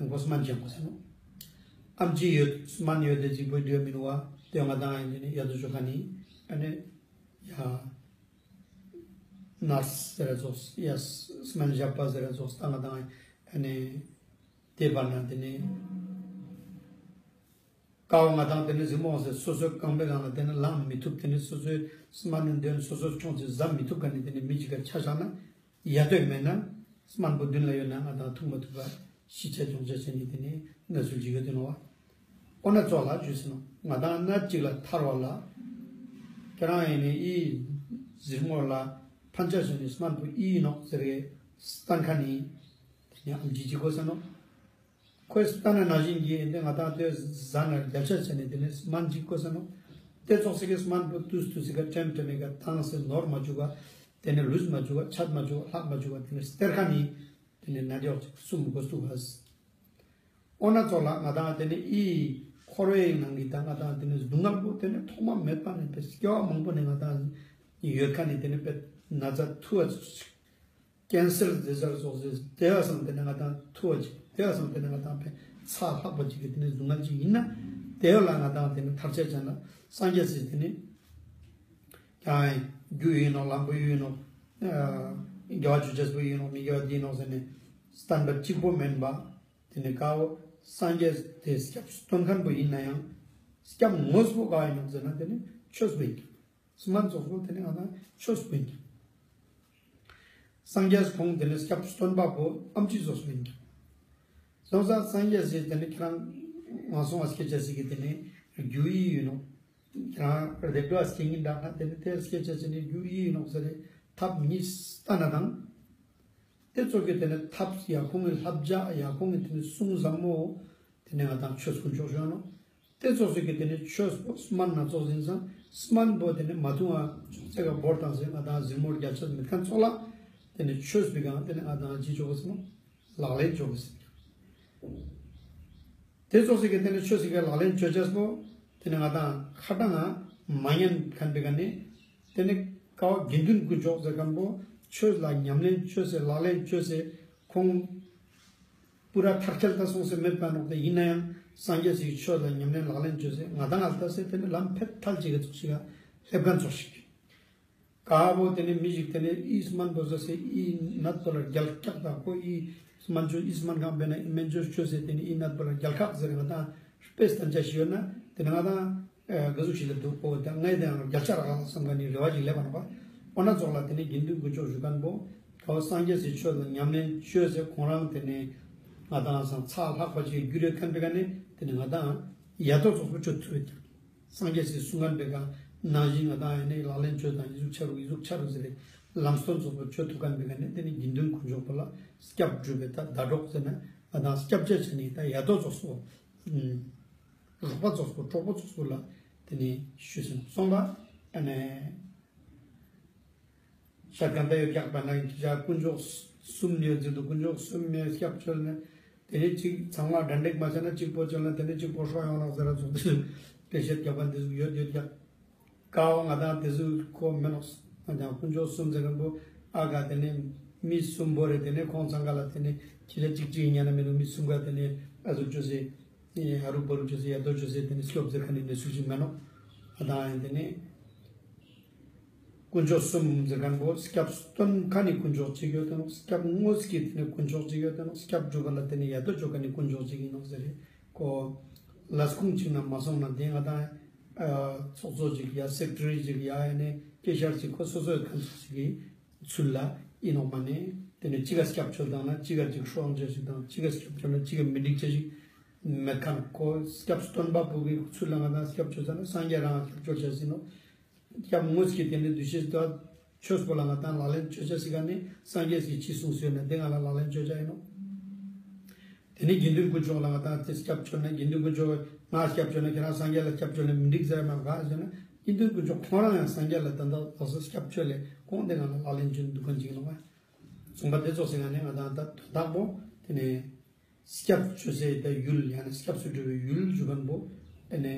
ཡང་ཁོ་སྨན་ཅང་ཁོ་ཟེར་ནོག། ཨམ་ཆི་ཡོད་སྨན་ཡོད་དེ་ཅིག་པོ་འགྲིག་གི་མི་འདུག་བ། དེ་ང་དང་ཡིན་ནི་ཡ་དོ་ཅོ་ཁན་ནི་ཨ་ནི་ཡ་ནརས་ཟེར་ར་ཙོགས་ཡ་སྨན་ཞབས་པ་ཟེར་ར་ཙོགས་ད་ང་དང་ཨ་ནི་དེ་བར་ན་དེ་ནི་ཀ་བོ་ང་དང་དེ་ནི་གཟིར་མོ་ཟེར་སོ་སོའི་རྐང་པའི་སྒང་ལ་དེ་ནི་ལངས་མི་ཐུབ། དེ་ནི་སོ་སོའི་སྨན་ནི་འདོན་སོ་སོའི་ཆོང་ཅིག་ཟ་མི་ཐུབ་ཁན་ནི་དེ་ནི་མི་ཅིག་ག་ཆ་བཞག་ན་ཡ་དོ་མེད་ན་སྨན་པོ་མདུན་ལ་ཡོད་ན་ང་དང་འཐུང་མ་ཐུབ་པ་ཤི་ཆ་གྱོང་ཆ་ཟེར་ནི་དེ་ནི་གནས་ཚུལ་ཅིག་ཡོད་དེ་ནོག་བ། འོ་ན་ཙོགས་ལ་ཞུས་ཟིན་ནོག། ང་དང་ན་ཅིག་ལ་ཐར་བ་ལ་ཁྱེད་རང་ཡིན་ནི་ཨི་གཟིར་མོ་ལ་ཕན་ཆ་ཟེར་ནི་སྨན་པོ་ཨི་ཡིན་ནོག་ཟེར་རེ་སྟན་ཁན་ནི་དེ་ནི་ཨམ་ཆི་ཅིག་དགོས་ས་ནོག། ཁོས་སྟན་ན་ན་བཞིན་གྱི་འདི་ང་དང་དེ་ཟ་ན་རྒྱལ་ཆ་ཟེར་ནི་དེ་ནི་སྨན་ཅིག་དགོས་ས་ནོག། དེ་ཙོགས་སི་གི་སྨན་པོ་དུས་དུས་སི་ག་ཁྲེམ་ཁྲེམ་མི་ག་དྭངས་སེ་ནོར་མ་བཅུག་ག། དེ་ནི་ལུས་མ་བཅུག་ག། ཆད་མ་བཅུག་ག། ལྷག་མ་བཅུག་ག། དེ་ནི་སྟེར་ཁན་ནི་དེ་ནི་ན་རྒྱལ་གསུམ་དགོས་འདུག་ག། འོ་ན་ཙོགས་ལ་ང་དང་དེ་ནི་ཨི་འཁོར་བའི་ནང་གི་ད་ང་དང་དེ་ནི་སྡུག་བསྔལ་པོ་དེ་ནི་ཐོག་མ་མེད་པ་ནས་པའི་སྐྱེ་བ་མང་པོ་ནས་ང་དང་ཡོད་ཁན་ནི་དེ་ནི་པའི་ན་ཚ་ཐུ་བ་ཀེན་སར་ཟེར་ཙོགས་ཟེར་དེ་བ་སང་དེ་ནི་ང་དང་ཐུ་བ་ཅིག། དེ་བ་སང་དེ་ནི་ང་དང་པའི་ཚ་ལྷག་པ་ཅིག་གི་དེ་ནི་སྡུག་བསྔལ་ཅིག་ཡིན་ན་དེ་བ་ལ་ང་དང་དེ་ནི་ཐར་ཆ་ཅན་ལ་སངས་རྒྱས་སི་དེ་ནི་ཀྱང་རྒྱུ་ཡིན་ནོག། ལམ་པོ་ཡིན་ནོག། ཨ་དགེ་བ་ཅོ་ཅེས་པོ་ཡིན་ནོག། མི་དགེ་བ་འདི་ཡིན་ནོག་ཟེར་ནས་སྟན་པ་གཅིག་པོ་མེན་པ། དེ་ནི་ཀ་བོ་སངས་རྒྱས་དེ་སྐྱབས་སུ་སྟོན་ཁན་པོ་ཡིན་ན་ཡང་སྐྱབས་དངོས་པོ་ག་ཡིན་ནོག་ཟེར་ན་དེ་ནི་ཆོས་པོ་ཡིན་ཀྱང་། སྨན་ཙོགས་པོ་དེ་ནི་ང་དང་ཆོས་པོ་ཡིན་ཀྱང་། སངས་རྒྱས་ཁོང་དེ་ནི་སྐྱབས་སུ་སྟོན་པ་པོ་ཨམ་ཆི་ཙོགས་པོ་ཡིན་ཀྱང་། སོང་ཙང་སངས་རྒྱས་སི་དེ་ནི་ཁྱེད་རང་ང་སོང་བ་སྐད་ཆ་ཞིག་གི་དེ་ནི་རྒྱུ་ཡི་ཡིན་ནོག། ཁྱེད་རང་རེ་འགྲོ་བ་སྐྱེ་ངིན་འདྲ་ན་དེ་ནི་དེ་སྐད་ཆ་ཅི་ནི་རྒྱུ་ཡི་ཡིན་ནོག་ཟེར་རེ་ཐབས་གཉིས་ལྟ་ན་དང་། དེ་ཙོགས་ཀྱི་དེ་ནི་ཐབས་ཡ་ཁོང་གི་བསླབ་བྱ་ཡ་ཁོང་གི་དེ་ནི་གསུང་ཟབ་མོ་དེ་ནི་ང་དང་ཆོས་དཀོན་མཆོག་ཞུ་ནོག། དེ་ཙོགས་ཀྱི་དེ་ནི་ཆོས་པོ་སྨན་སྣ་ཚོགས་ཡིན་ཙང་སྨན་པོ་དེ་ནི་མ་འཐུང་བ་ཅོག་ཙེ་ག་བོར་བཏང་སེ་ང་དང་གཟིར་མོ་རྒྱལ་ཆ་མེད་ཁན་ཙོགས་ལ་དེ་ནི་ཆོས་པོའི་སྒང་དེ་ནི་ང་དང་ཅི་ཅོ་གོས་ནོག། ལག་ལེན་ཅོ་གོས། དེ་ཙོགས་སི་གི་དེ་ནི་ཆོས་སི་གི་ལག་ལེན་ཅོ་ཅེས་པོ་དེ་ནི་ང་དང་ཁ་ཏང་ང་མ་ཉན་ཁན་པའི་ཀ་ནི་དེ་ནི་ཀ་བོ་དགེ་འདུན་དཀོན་མཆོག་ཟེར་ཁན་པོ་ཆོས་ལ་ཉམས་ལེན་ཅོས་སེ་ལག་ལེན་ཅོས་སེ་ཁོང་པུ་ར་མཐར་འཁྱོལ་ད་སོང་སེ་མེད་པ་ནོག། དེ་ཡིན་ན་ཡང་སངས་རྒྱས་སི་ཆོས་ལ་ཉམས་ལེན་ལག་ལེན་ཅོས་སེ་ང་དང་ང་ལྟ་སེ་དེ་ནི་ལམ་ཕེད་ཐལ་ཅིག་གི་ཙོགས་ཤིག་ག་སླེབས་ཁན་ཙོགས་ཤིག། ཀ་བོ་དེ་ནི་མི་ཞིག་དེ་ནི་ཨི་སྨན་པོ་ཟ་སེ་ཨི་ནད་པོ་ལ་རྒྱལ་སྐྱག་དང་ཁོ་ཨི་སྨན་ཅོ་ཨི་སྨན་ཁང་པེ་ན་ཨི་སྨན་ཅོ་ཅོས་སེ་དེ་ནི་ཨི་ནད་པོ་ལ་རྒྱལ་ཁག་ཟེར་ང་དང་དཔེ་སྟན་ཆ་ཞིག་ཡོད་ན་དེ་ནི་ང་དང་ཨ་ག་ཟུག་ཞིག་ལ་འདུག་གོ། ད་ངའི་དེ་ཡང་རྒྱལ་ཆ་རག་ལ་བསམ་ཁན་ནི་རེ་བ་ཞིག་སླེབས་པ་ནོག་པ། འོ་ན་ཙོགས་ལ་དེ་ནི་དགེ་འདུན་དཀོན་མཆོག་ཞུ་ཁན་པོ་ཀ་བོ་སངས་རྒྱས་སི་ཆོས་ལ་ཉམས་ལེན་ཅོས་སེ་ཁོང་རང་དེ་ནི་ང་དང་སང་ཚ་ལྷག་པ་ཅིག་གྱུར་ཡོད་ཁན་པའི་ཀ་ནི་དེ་ནི་ང་དང་ཡ་དོ་ཙོགས་པོ་ཅོ་ཐུབ་ཡོད་ཀྱང་། སངས་རྒྱས་སི་གསུང་ཁན་པའི་ཀ་ནང་བཞིན་ང་དང་ཡ་ནི་ལག་ལེན་ཅོས་དང་ཨི་ཟུག་ཆ་རུག་ཨི་ཟུག་ཆ་རུག་ཟེར་རེ་ ལམ་སྟོན་ཙོགས་པོ་ཅོ་ཐུབ་ཁན་པེ་ཀ་ནེ་ཏེ་ནེ་དགེ་འདུན་དཀོན་མཆོག་པོ་ལ་སྐྱབས་སྒྲུབ་པའི་ད་ཟླ་གྲོགས་ཟེར་ན་ང་དང་སྐྱབས་བཅོལ་ཅེས་ནི་ད་ཡ་དོ་ཙོགས་པོ་རོགས་པ་ཙོགས་པོ་གྲོགས་པོ་ཙོགས་པོ་ལ་ཏེ་ནེ་ཞུས་སོང་པ། ཨ་ནེ་ཤར་ག་ད་ཡོད་ཀྱག་པ་ན་ཡིན་ཀྱག་དཀོན་མཆོག་གསུམ་ཡོད་ཟེར་དུ་དཀོན་མཆོག་གསུམ་མེ་སྐྱབས་བཅོལ་ནས་ཏེ་ནེ་ཅིག་ཚང་མ་དྲན་འདེགས་མ་བྱས་ན་གཅིག་པོ་བཅོལ་ན་ཏེ་ནེ་གཅིག་པོ་ཧྲོ་ཡོང་ནོག་ཟེར་ར་ཙོགས་ཏེ་བཤད་རྒྱབ་པ་འདི་ཟུག་ཡོད་ཡོད་ཀྱག། ཀ་བོ་ང་དང་ཏེ་ཟུག་ཁོ་མེན་ནོག། ང་དང་དཀོན་མཆོག་གསུམ་ཟེར་ཁན་པོ་ཨ་ག་ཏེ་ནེ་མི་གསུམ་པོ་རེ་ཏེ་ནེ་ཁོང་ཚང་ཀ་ལ་ཏེ་ནེ་ཁྱི་ལ་གཅིག་གཅིག་ཉན་ན་མེད་ནོག། མི་གསུམ་ཀ་ཏེ་ནེ་ཨ་ཟུག་བཅོས་སེ་ཨ་རུ་བ་རུ་བཅོས་སེ་ཡ་དོ་བཅོས་སེ་ཏེ་ནེ་སྐྱོབ་ཟེར་ཁན་ནི་ནི་ཟུག་ཅིག་མེན་ནོག། ང་དང་ཡིན་ཏེ་ནེ་དཀོན་མཆོག་གསུམ་ཟེར་ཁན་པོ་སྐྱབས་སྟོན་ཁན་ནི་དཀོན་མཆོག་གཅིག་ཡོད་དེ་ནོག། སྐྱབས་དངོས་ཀྱི་ཏེ་ནེ་དཀོན་མཆོག་གཅིག་ཡོད་དེ་ནོག། སྐྱབས་སྒྲུབ་པ་ལ་ཏེ་ནེ་ཡ་དོ་བཅོ་ཁན་ནི་དཀོན་མཆོག་གཅིག་ཡིན་ནོག་ཟེར་རེ། ཁོ་ལས་ཁུངས་གཅིག་ན་མ་སོང་ན་ཏེ་ང་དང་ཨ་ཚོགས་གཙོ་གཅིག་ཡ་སེཀ་རེ་ཊ་རི་གཅིག་ཡ་ཨ་ནེ་སྐད་ཆ་གཅིག་ཁོ་སོ་སོའི་ཁང་ཚན་གཅིག་གི་ཚུལ་ལ་ཡིན་ནོག་མ་ནེ་ཏེ་ནེ་གཅིག་ག་སྐྱབས་བཅོལ་བཏང་ན་གཅིག་ག་གཅིག་ཧྲོང་ཅེས་ཤིག་དང་གཅིག་ག་སྐྱབས་བཅོལ་ན་གཅིག་ག་མི་འགྲིག་ཅེས་ཤིག་མེད་ཁན་ཁོ་སྐྱབས་སྟོན་པ་པོ་གི་ཚུལ་ལ་ང་དང་སྐྱབས་བཅོལ་ཟ་ན་སངས་རྒྱས་རང་སྐྱབས་བཅོལ་ཅེས་ཡིན་ནོག། སྐྱབས་དངོས་ཀྱི་ཏེ་ནེ་འདུ་ཤེས་དང་ཆོས་པོ་ལ་ང་དང་ལག་ལེན་ཅོ་ཅེས་ཤིག་ག་ནི་སངས་རྒྱས་ཀྱི་ཅི་གསུངས་ཡོད་ན་ཏེ་ང་ལ་ལག་ལེན་ཅོ་ཅེས་ཡིན་ནོག། ཏེ་ནེ་དགེ་འདུན་དཀོན་མཆོག་ལ་ང་དང་ཏེ་སྐྱབས་བཅོལ་ན་དགེ་འདུན་དཀོན་མཆོག་ང་སྐྱབས་བཅོལ་ན་ཁྱེད་རང་སངས་རྒྱས་ལ་སྐྱབས་བཅོལ་ན་མི་འགྲིག་ཟེར་མ་ག་ཟེར་ན་དགེ་འདུན་དཀོན་མཆོག་ཁོང་རང་ཡང་སངས་རྒྱས་ལ་ད་ལྟ་ལོགས་སུ་སྐྱབས་བཅོལ་ལེ་ཁོང་ཏེ་ང་ལ་ལག་ལེན་ཅོ་འདུག་ཁན་ཅིག་ཡིན་ནོག་པ། གསུངས་པ་ཏེ་ཙོགས་སེ་ང་ནེ་ང་དང་ད་དོན་དག་པོ་ཏེ་ནེ་སྐྱབས་བཅོལ་སའི་ད་ཡུལ་ཡང་ན་སྐྱབས་སུ་འགྲོ་བའི་ཡུལ་ཞུ་ཁན་པོ་ཨ་ནེ་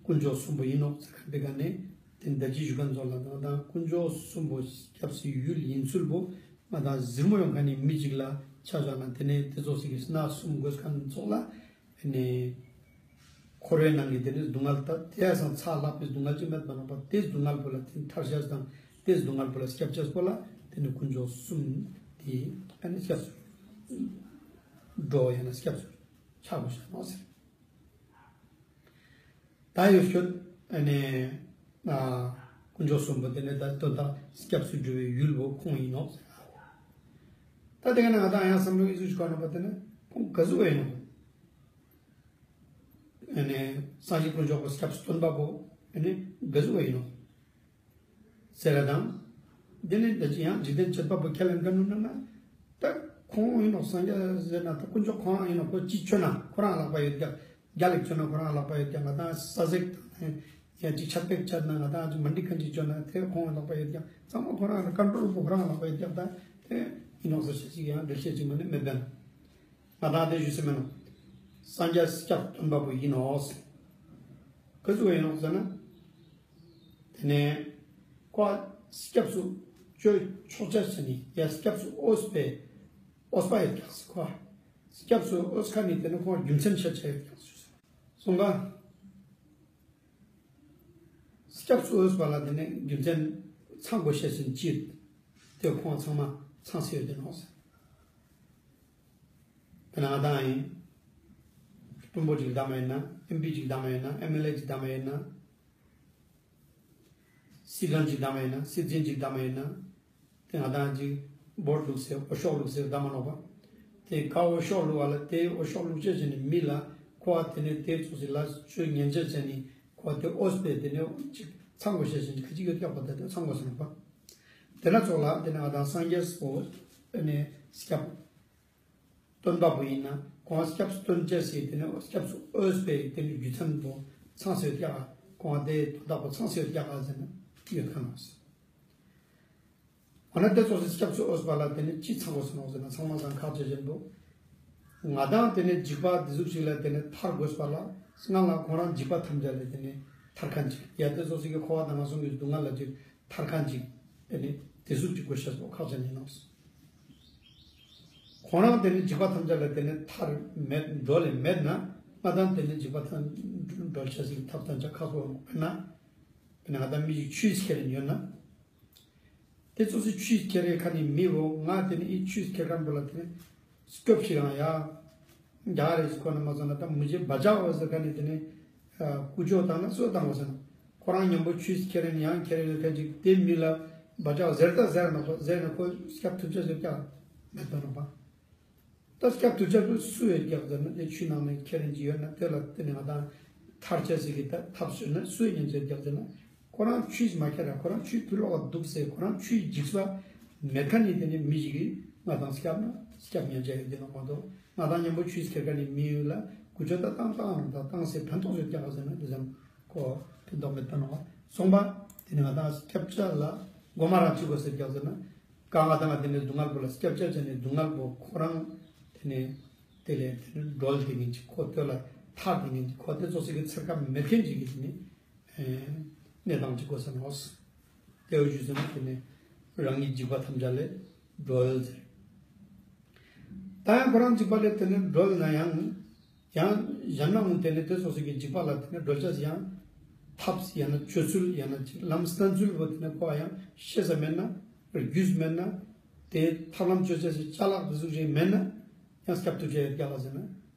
དཀོན་མཆོག་གསུམ་པོ་ཡིན་ནོག་ཟེར་ཁན་པེ་ཀ་ནེ་ཏེ་ད་ཅི་ཞུ་ཁན་ཙོགས་ལ་ང་དང་དཀོན་མཆོག་གསུམ་པོ་སྐྱབས་སའི་ཡུལ་ཡིན་ཚུལ་པོ་ང་དང་གཟིར་མོ་ཡོང་ཁན་ནི་མི་གཅིག་ལ་ཆ་བཞག་ན་ཏེ་ནེ་ཏེ་ཙོགས་སེ་གི་སྣ་གསུམ་དགོས་ཁན་ཙོགས་ལ་ཨ་ནེ་འཁོར་བའི་ནང་གི་ཏེ་ནེ་སྡུག་བསྔལ་ད་ཏེ་ཡ་སང་ཚ་ལྷག་པའི་སྡུག་བསྔལ་ཅི་མེད་པ་ནོག་པ། ཏེ་སྡུག་བསྔལ་པོ་ལ་ཏེ་ཐར་ཅེས་དང་ཏེ་སྡུག་བསྔལ་པོ་ལ་སྐྱབས་ཅེས་པོ་ལ་ཏེ་ནེ་དཀོན་མཆོག་གསུམ་ཏེ་ཨ་ནེ་སྐྱབས་སུ་འགྲོ་ཡང་ན་སྐྱབས་སུ་ཆ་དགོས་ཤ་ནོག་ཟེར། ད་ཡོད་ཤོད་ཨ་ནེ་ཨ་དཀོན་མཆོག་གསུམ་པོ་ཏེ་ནེ་ད་དོན་དག་སྐྱབས་སུ་འགྲོ་བའི་ཡུལ་པོ་ཁོང་ཡིན་ནོག་ཟེར། ད་ཏེ་ཀ་ནེ་ང་དང་ཡང་བསམ་བློ་ཡི་ཟུག་ཅིག་གོ་ནོག་པ་ཏེ་ནེ་ཁོང་ག་ཟུག་ཡིན་ནོག། ཨ་ནེ་སངས་རྒྱས་དཀོན་མཆོག་པོ་སྐྱབས་སུ་སྟོན་པ་པོ་ཨ་ནེ་ག་ཟུག་ཡིན་ནོག་ཟེར་ར་དང་། ཏེ་ནེ་ད་ཅི་ཡང་འཇིག་རྟེན་བྱེད་པ་པོ་ཁས་ལེན་ཁན་ནི་ནང་ན་ད་ཁོང་ཡིན་ནོག་སངས་རྒྱས་ཟེར་ན་ད་དཀོན་མཆོག་ཁོང་རང་ཡིན་ནོག། ཁོ་ཅི་ཅོ་ན་ཁོ་རང་ལག་པ་ཡོད་ཀྱག། རྒྱལ་ལ་ཅོ་ན་ཁོ་རང་ལག་པ་ཡོད་ཀྱག། ང་དང་ས་ཟེག་དང་ཡང་ཅིག་ཆད་པ་ཅོ་ན་ང་དང་ཅིག་མ་འགྲིག་ཁན་ཅིག་ཅོ་ན་ཏེ་ཁོང་ལག་པ་ཡོད་ཀྱག། ཚང་མ་ཁོ་རང་ཀོན་ཊོལ་པོ་ཁོ་རང་ལག་པ་ཡོད་ཀྱག། ད་ཏེ་ཡིན་ནོག་ཟེར་ཅེས་ཅིག་ཡང་འགྲེལ་བཤད་ཅིག་མ་ནེ་མེད་པ་ན། ང་དང་ཏེ་ཞུ་སེ་མེད་ནོག། སངས་རྒྱས་སྐྱབས་སྟོན་པ་པོ་ཡིན་ནོག། ག་ཟུག་ཡིན་ནོག་ཟེར་ན། ཏེ་ནེ་ཁོ་སྐྱབས་སུ་ཅོ་ཆོག་ཅེས་ཟེར་ནི་ཡ་སྐྱབས་སུ་འོས་པའི་འོས་པ་ཡོད་ཀྱག་ཟེར། ཁོ་སྐྱབས་སུ་འོས་ཁན་ནི་ཏེ་ནེ་ཁོ་རྒྱུ་མཚན་ཤེས་ཅེས་ཡོད་ཀྱག་ཟེར། གསུངས་པ། སྐྱབས་སུ་འོས་པ་ལ་ཏེ་ནེ་རྒྱུ་མཚན་ཚང་དགོས་ཤེས་ཅི་ཏེ་ཁོང་ཚང་མ་ཚང་སེ་ཡོད་དེ་ནོག་ཟེར། ཏེ་ནེ་ང་དང་ཡིན་དཔོན་པོ་ཅིག་བདམས་ཡིན་ན་ཨེམ་པི་ཅིག་བདམས་ཡིན་ན་ཨེམ་ཨེལ་ཨེ་ཅིག་བདམས་ཡིན་ན་སྲིད་བློན་ཅིག་བདམས་ཡིན་ན་སྲིད་འཛིན་ཅིག་བདམས་ཡིན་ན། ཏེ་ང་དང་ཅིག་བོཊ་བླུགས་སེ་འོས་ཤོག་བླུགས་སེ་བདམས་མ་ནོག་པ། ཏེ་ཀ་འོས་ཤོག་བླུགས་པ་ལ་ཏེ་འོས་ཤོག་བླུགས་ཅེས་ཅན་ནི་མི་ལ་ཁོ་བ་ཏེ་ནེ་ཏེ་ཙོགས་སེ་ལ་ཅོ་ཉན་ཅེས་ཅན་ནི་ཁོ་བ་ཏེ་འོས་པའི་ཏེ་ནེ་ཅིག་ཚང་དགོས་ཤེས་ཅན་ཅིག་ཁ་ཅིག་ཡོད་ཀྱག་པ། ད་ཏེ་ཚང་དགོས་ཟེར་ནོག་པ། ཏེ་ན་ཙོགས་ལ་ཏེ་ནེ་ང་དང་སངས་རྒྱས་པོ་ཏེ་ནེ་སྐྱབས་སྟོན་པ་པོ་ཡིན་ན་ཁོང་སྐྱབས་སུ་སྟོན་ཅེས་སི་ཏེ་ནེ་སྐྱབས་སུ་འོས་པའི་ཏེ་ནེ་རྒྱུ་མཚན་པོ་ཚང་སེ་ཡོད་ཀྱག། ཁོང་ཏེ་དོན་དག་པོ་ཚང་སེ་ཡོད་ཀྱག་ཟེར་ན་ཡོད་ཁན་ནོག། འོ་ན་ཏེ་ཙོགས་སི་སྐྱབས་སུ་འོས་པ་ལ་ཏེ་ནེ་ཅི་ཚང་དགོས་ཟེར་ནོག་ཟེར་ན་ཚང་མ་སང་ཁག་ཆེ་ཅན་པོ། ང་དང་ཏེ་ནེ་འཇིགས་པ་འདི་ཟུག་ཅིག་ལ་ཏེ་ནེ་ཐར་དགོས་པ་ལ་སྔ་ལ་ཁོང་རང་འཇིགས་པ་ཐམས་ཅད་ལས་ཏེ་ནེ་ཐར་ཁན་ཅིག། ཡ་ཏེ་ཙོགས་སི་གི་འཁོར་བ་དང་ངན་སོང་གི་སྡུག་བསྔལ་ལ་ཅིག་ཐར་ཁན་ཅིག། ཏེ་ནེ་ཏེ་ཟུག་ཅིག་དགོས་ཤེས་པོ་ཁག་ཅན་ཡིན་ནོག། ཁོང་རང་ཏེ་ནེ་འཇིགས་པ་ཐམས་ཅད་ལ་ཏེ་ནེ་ཐར་མེད་འགྲོ་ལེ་མེད་ན་ང་དང་ཏེ་ནེ་འཇིགས་པ་ཐམས་འགྲོལ་ཅེས་སི་ཐབས་ཐམས་ཅད་ཁག་པོ་ཡིན་ནོག། དཔེར་ན་དཔེར་ན་ང་དང་མི་ཞིག་ཆུས་ཁྱེར་རིན་ཡོད་ན། ཏེ་ཙོགས་སི་ཆུས་ཁྱེར་རེ་ཁན་ནི་མི་བོ་ང་ཏེ་ནེ་ཨི་ཆུས་ཁྱེར་ཁན་པོ་ལ་ཏེ་ནེ་སྐྱོབ་ཤིག་ཡང་ཡ། རྒྱ་རེ་ཟེར་ཁོ་ན་མ་ཟ་ན་ད་མུ་ཇེ་བ་ཇའོ་ཟེར་ཁན་ནི་ཏེ་ནེ་ཀུ་ཅོ་བཏང་ན་སོ་བཏང་བ་ཟེར་ན། ཁོ་རང་མཉམ་པོ་ཆུས་ཁྱེར་རེ་ཡང་ཁྱེར་རེ་ཁན་ཅིག་ཏེ་མི་ལ་བ་ཇའོ་ཟེར་ད་ཟེར་ན་ཁོ་ཟེར་ན་ཁོ་སྐྱབས་ཐུབ་ཅེས་ཟེར་ཀྱག་མེད་པ་ནོག་པ། ད་སྐྱབས་ཐུབ་ཅེས་པོ་སུ་ཡོད་ཀྱག་ཟེར་ན་ཏེ་ཆུ་ནང་ནེ་ཁྱེར་རིན་ཅིག་ཡོད་ན་ཏེ་ལ་ཏེ་ནེ་ང་དང་ཐར་ཅེས་སི་གི་ད་ཐབས་ཟེར་ན་སུ་ཡོད་ཀྱག་ཟེར་ན། ཁོ་རང་ཆུས་མ་ཁྱེར་ར་ཁོ་རང་ཆུའི་ཕི་ལོགས་ལ་འདུག་སེ་ཁོ་རང་ཆུའི་འཇིགས་པ་མེད་མཁན་ནི་དེ་ནི་མི་ཞིག་གིས་ང་དང་སྐྱབས་ན་སྐྱབས་ཉན་ཆ་ཡོད་དེ་ནོག་མ་གཏོགས་ང་དང་མཉམ་པོ་ཆུས་ཁྱེར་མཁན་ནི་མི་ཡོད་ལ་ཀུ་ཅོ་ད་བཏང་བཏང་རང་ད་བཏང་སེ་ཕན་ཐོགས་ཡོད་ཀྱག་ཟེར་ན་དེ་ཙམ་ཁོ་ཕན་ཐོགས་མེད་པ་ནོག་སོང་པ་དེ་ནི་ང་དང་སྐྱབས་ཆ་ལ་མགོ་མ་རང་ཅི་དགོས་ཟེར་ཀྱག་ཟེར་ན་ག་ང་དང་ལ་དེ་ནི་སྡུག་བསྔལ་པོ་ལ་སྐྱབས་ཆ་ཆ་ནི་སྡུག་བསྔལ་པོ་ཁོ་རང་དེ་ནི་དེ་ལས་དེ་ནི་སྒྲོལ་དེ་ནི་ཅི་ཁོ་དེ་ལ་ཐར་དེ་ནི་ཅི་ཁོ་དེ་ཙོགས་ཤིག་གི་ཚེར་ཁ་མེད་མཁན་ཅིག་གི་དེ་ནི་གནས་སྟངས་ཅིག་གོ་ས་ནོག་དེ་བོ་ཞུས་ཟེར་ན་དེ་ནི་རང་གི་འཇིགས་པ་ཐམས་ཅད་ལས་སྒྲོལ་ཟེར། ད་ཡང་ཁོ་རང་འཇིགས་པ་ལས་དེ་ནི་སྒྲོལ་ན་ཡང་ཡང་གཞན་མ་ངུན་དེ་ནི་དེ་སོ་སོ་གི་འཇིགས་པ་ལ་དེ་ནི་སྒྲོལ་ཆ་ཡང་ཐབས་ཡང་ན་བཅོས་ཚུལ་ཡང་ན་ཅིག་ལམ་སྣ་ཚུལ་བོ་དེ་ནི་ཁོ་ཡང་ཤེས་ས་མེད་ན་རྒྱུས་མེད་ན་དེ་ཐབས་ལམ་བཅོས་ཆ་ཅ་ལག་དེ་ཟུག་ཅིག་མེད་ན་ཡང་སྐྱབས་ཐུབ་ཆ་ཡོད་ཀྱག་ལ་ཟེར་ན་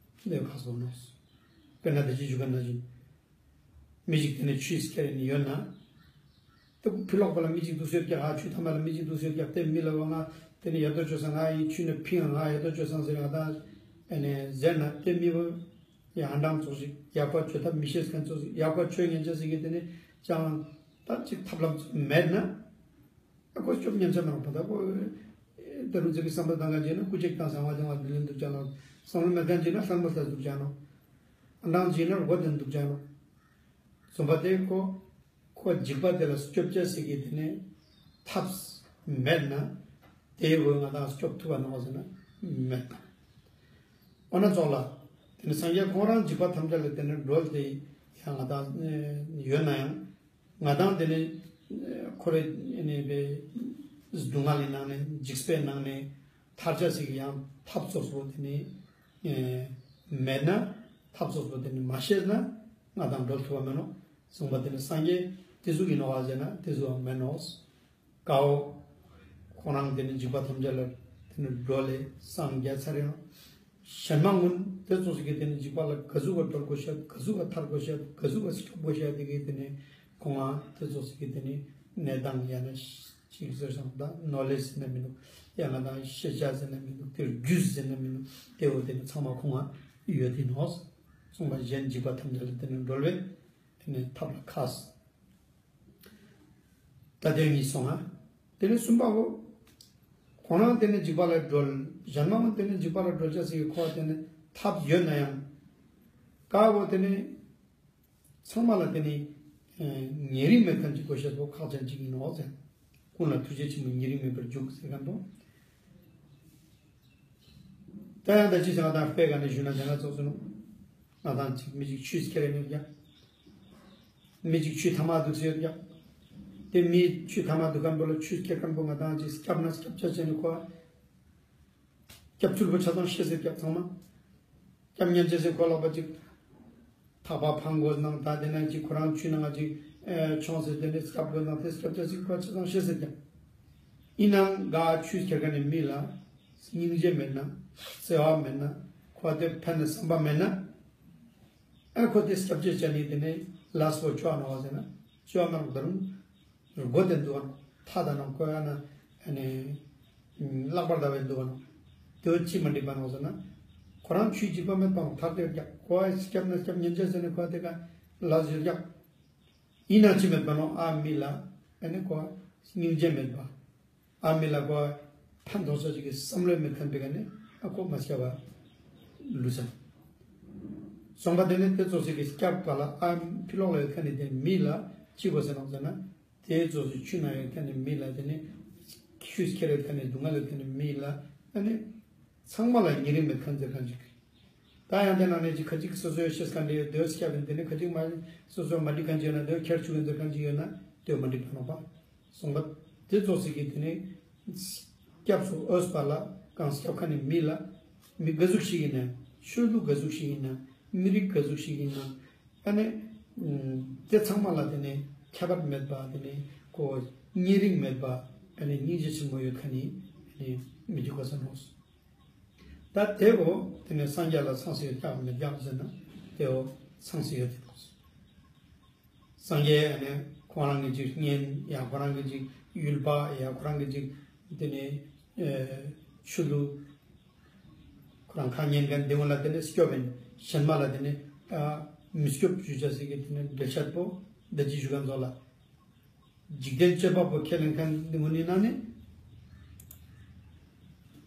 དེ་ཁག་སོང་ནོག་དཔེར་ན་དེ་ཅི་ཞུ་ག་ན་ཅིག་མི་ཞིག་དེ་ནི་ཆུས་ཁྱེར་ནི་ཡོད་ན། དེ་ཕི་ལོགས་པ་ལ་མི་ཞིག་འདུག་ཟེར་ཀྱག་ཧ་ཆུ་ཐ་མ་ལ་མི་ཞིག་འདུག་ཟེར་ཀྱག་དེ་མི་ལ་བ་ང་དེ་ནི་ཡ་དོ་བཅོས་ས་ང་ཡི་ཆུ་ནི་ཕིང་ང་ཡ་དོ་བཅོས་ས་ཟེར་ང་དང་ཨེ་ནི་ཟེར་ན་དེ་མི་བོ་ཡ་ཧ་འདང་ཙོགས་ཤིག་ཡག་པ་བཅོས་ཐབས་མི་ཤེས་མཁན་ཙོགས་ཤིག་ཡག་པ་བཅོས་ཉན་ཆ་ཟེར་གི་དེ་ནི་ཅང་ད་ཅིག་ཐབས་ལམ་ཙོགས་མེད་ན། ཨ་ཁོ་སྐྱོབ་ཉན་ཆ་མ་རང་པ་ད་ཁོ་ད་རུང་ཙི་གི་བསམ་བློ་བཏང་ག་ཅེ་ན་སྐུ་ཅིག་དང་བཟང་བ་བཟང་བ་འདི་ལེན་འདུག་ཅ་ནོ། བསམ་བློ་མེད་མཁན་ཅེ་ན་ལྷ་མོ་ལྟ་འདུག་ཅ་ནོ། ཨ་འདང་ཅེ་ན་རྒོ་ལྡན་འདུག་ཅ་ནོ། བཟོ་པ་དེ་ཁོ་ཁོ་འཇིགས་པ་དེ་ལ་སྐྱོབ་ཆ་ཟེར་གི་དེ་ནི་ཐབས་མེད་ན་དེའི་འོས་ང་དང་སྐྱོབ་ཐུབ་པ་ནོ་ཟེར་ན་མེད་དང་། འོ་ན་ཙོགས་ལ་དེ་ནི་སངས་རྒྱས་ཁོང་རང་འཇིགས་པ་ཐམས་ཅད་ལས་དེ་ནི་སྒྲོལ་ཏེ་ཡང་ང་དང་ཡོད་ན་ཡང་། ང་དང་དེ་ནི་ཁོ་རེ་ནི་བའི་སྡུག་བསྔལ་ལི་ནང་ནས་འཇིགས་པའི་ནང་ནས་ཐར་ཆ་ཞིག་ཡང་ཐབས་ཙོགས་པོ་དེ་ནི་མེད་ན་ཐབས་ཙོགས་པོ་དེ་ནི་མ་ཤེས་ན་ང་དང་སྒྲོལ་ཐུབ་པ་མེད་ནོ། གསུངས་པ་དེ་ནི་སངས་རྒྱས་དེ་ཟུག་ཡིན་ནོ་བ་ཟེར་ན་དེ་ཟུག་མེད་ནོ། ཀའོ། ཁོ་རང་དེ་ནི་འཇིགས་པ་ཐམས་ཅད་ལ་དེ་ནི་སྒྲོལ་ལེ་སངས་རྒྱས་ཚར་ཡང་། གཞན་མ་ངུན་དེ་ཙོགས་ཤིག་གི་དེ་ནི་འཇིགས་པ་ལ་ག་ཟུག་ག་སྒྲོལ་དགོས་ཤེས་ག་ཟུག་ག་ཐར་དགོས་ཤེས་ག་ཟུག་ག་སྐྱོབ་དགོས་ཤེས་དེ་གི་དེ་ནི་ཁོང་ང་དེ་ཙོགས་ཤིག་གི་དེ་ནི་གནས་སྟངས་ཡང་ན་ཅིག་ཟེར་སོང་ད་ནོ་ལེ་ཇི་ཟེར་ན་མི་འདུག་ཡང་ན་ད་ཤེས་བྱ་ཟེར་ན་མི་འདུག་དེ་རྒྱུས་ཟེར་ན་མི་འདུག་དེ་འོ་དེ་ནི་ཚང་མ་ཁོང་ང་ཡོད་དེ་ནོ། གསུངས་པ་གཞན་འཇིགས་པ་ཐམས་ཅད་ལ་དེ་ནི་སྒྲོལ་བའི་དེ་ནི་ཐབས་ལ་མཁས། ད་དེ་གཉིས་སོང་ང་། དེ་ནས་གསུམ་པ་བོ། ཁོང་རང་དེ་ནས་འཇིགས་པ་ལས་སྒྲོལ། གཞན་མ་བོ་དེ་ནས་འཇིགས་པ་ལས་སྒྲོལ་ཆ་ཟེར་གི་ཁོ་དེ་ནས་ཐབས་ཡོད་ན་ཡང་། ཀ་བོ་དེ་ནས་ཚང་མ་ལ་དེ་ནས་ཨེ་ཉེ་རིང་མེད་མཁན་ཅིག་དགོས་ཤེས་པོ་ཁག་ཅན་ཅིག་ཡིན་ནོ་ཟེར། ཀུན་ལ་ཐུགས་རྗེ་ཆེན་པོས་ཉེ་རིང་མེད་པར་བཞུགས་ཟེར་མཁན་པོ། ད་ཡང་ད་ཅི་ཟེར་ང་དང་དཔེ་ག་ནས་ཞུ་ན་དེ་ན་ཙོགས་སུ་ནོ། ང་དང་ཅིག་མི་ཅིག་ཆུས་ཁྱེར་ཡོད་ཀྱག་མི་ཅིག་ཆུ་ཐ་མ་འདུག་ཟེར་ཀྱག་དེ་མི་ཆུ་ཐ་མ་འདུག་མཁན་པོ་ལ་ཆུས་ཁྱེར་མཁན་པོ་ང་དང་ཅིག་སྐྱབས་ན་སྐྱབས་ཆ་ཅེ་ནི་ཁོ། སྐྱབས་ཚུལ་པོ་ཆ་ཚང་ཤེས་ཟེར་ཀྱག་ཚང་མ། སྐྱབས་ཉན་ཅེས་ཟེར་ཁོ་ལག་པ་ཅིག་ཐག་པ་འཕང་དགོས་ནང་ད་དེ་ན་ཅིག་ཁོ་རང་ཆུ་ནང་ང་ཅིག་ཨེ་མཆོངས་ཟེར་དེ་ནས་སྐྱབས་དགོས་ནང་དེ་སྐྱབས་ཆ་ཅིག་ཁོ་ཆ་ཚང་ཤེས་ཟེར་ཀྱག་ཡིན་ནའང་ག་ཆུས་ཁྱེར་མཁན་ནི་མི་ལ་སྙིང་རྗེ་མེད་ན་བརྩེ་བ་མེད་ན་ཁོ་དེ་ཕན་ནི་བསམ་པ་མེད་ན། ཨ་ཁོ་དེ་སྐྱབས་ཆ་ཅེས་ནི་དེ་ནས་ལས་པོ་ཅོ་ནོ་བ་ཟེར་ན་ཅོ་མ་རུང་ད་རུང་རྒོ་དེ་འདུག་ཨ་ནོ་ཐ་ད་ནང་ཁོ་ཨ་ན་ཨ་ནི་ལག་པར་ད་བའི་འདུག་ཨ་ནོ། དེ་བོ་ཅི་མ་འགྲིག་པ་ནོ་ཟེར་ན་ཁོ་རང་ཆུའི་འཇིགས་པ་མེད་པ་ནོ་ཐར་ཏེ་ཀྱག་ཁོ་ཨ་སྐྱབས་ན་སྐྱབས་ཉན་ཅེས་ཟེར་ནས་ཁོ་དེ་ཀ་ལས་ཡོད་ཀྱག་ཡིན་ན་ཅི་མེད་པ་ནོ་ཨ་མི་ལ་ཨ་ནི་ཁོ་སྙིང་རྗེ་མེད་པ། ཨ་མི་ལ་ཁོ་ཕན་ཐོགས་ས་ཅིག་གི་བསམ་བློ་མེད་མཁན་པའི་ཀ་ནི་ཨ་ཁོ་མ་སྐྱབས་པ་ལུས་ས། སོང་པ་དེ་ནི་དེ་ཙོགས་ཤིག་གི་སྐྱབས་པ་ལ་ཨ་ཕི་ལོགས་ལ་ཡོད་མཁན་ནི་དེ་མི་ལ་ཅི་དགོས་ཟེར་ནོག་ཟེར་ན་དེ་ཙོགས་ཤིག་ཆུ་ནང་ཡོད་མཁན་ནི་མི་ལ་དེ་ནི་ཆུས་ཁྱེར་ཡོད་མཁན་ནི་སྡུག་བསྔལ་ཡོད་མཁན་ནི་མི་ལ་ཨ་ནི་ཚང་མ་ལ་ཉེ་རིང་མེད་མཁན་ཟེར་མཁན་ཅིག་ད་ཡང་དེ་ནང་ནས་ཅིག་ཁ་ཅིག་སོ་སོའི་ཤེས་མཁན་དེ་ཡོད་དེ་སྐྱབས་ཡིན་དེ་ནི་ཁ་ཅིག་མ་སོ་སོ་མ་འགྲིག་མཁན་ཅིག་ཡོད་ན་དེ་ཁྱེར་ཆུག་ཡིན་ཟེར་མཁན་ཅིག་ཡོད་ན་དེ་མ་འགྲིག་པ་ནོག་པ། སོང་པ། དེ་ཙོགས་ཤིག་གི་དེ་ནི་སྐྱབས་སུ་འོས་པ་ལ་གང་སྐྱབས་མཁན་ནི་མི་ལ་མི་ག་ཟུག་ཞིག་ཡིན་ན་ཆོས་ལུགས་ག་ཟུག་ཞིག་ཡིན་ན་མི་རིགས་ག་ཟུག་ཞིག་ཡིན་ན་ཨ་ནི་དེ་ཚང་མ་ལ་དེ་ནི་ཁྱད་པར་མེད་པ་དེ་ནི་ཁོ་ཉེ་རིང་མེད་པ་ཨ་ནི་སྙིང་རྗེ་ཆེན་མོ་ཡོད་མཁན་ནི་ཨ་ནི་མི་འདུག་ག་ཟེར་ནོག་ད་དེ་བོ་དེ་ནི་སངས་རྒྱས་ལ་ཚང་སེ་ཡོད་ཀྱག་མེད་ཀྱག་ཟེར་ན་དེ་བོ་ཚང་སེ་ཡོད་དེ་ནོག་སངས་རྒྱས་ཨ་ནི་ཁོ་རང་གི་ཅིག་གཉེན་ཡ་ཁོ་རང་གི་ཅིག་ཡུལ་པ་ཡ་ཁོ་རང་གི་ཅིག་དེ་ནི་ཨེ་ཆོས་ལུགས་ཁོ་རང་ཁ་ཉན་མཁན་དེ་བོ་ལ་དེ་ནི་སྐྱོབ་ཡིན་གཞན་མ་ལ་དེ་ནི་ཨ་མི་སྐྱོབ་ཞུ་ཅེས་ཟེར་གི་དེ་ནི་འགྲེལ་བཤད་པོ་ད་ཅི་ཞུ་མཁན་ཚོ་ལ། འཇིག་རྟེན་སྤྱོད་པ་པོ་ཁས་ལེན་མཁན་ནི་ངོ་ནི་ན་ནི།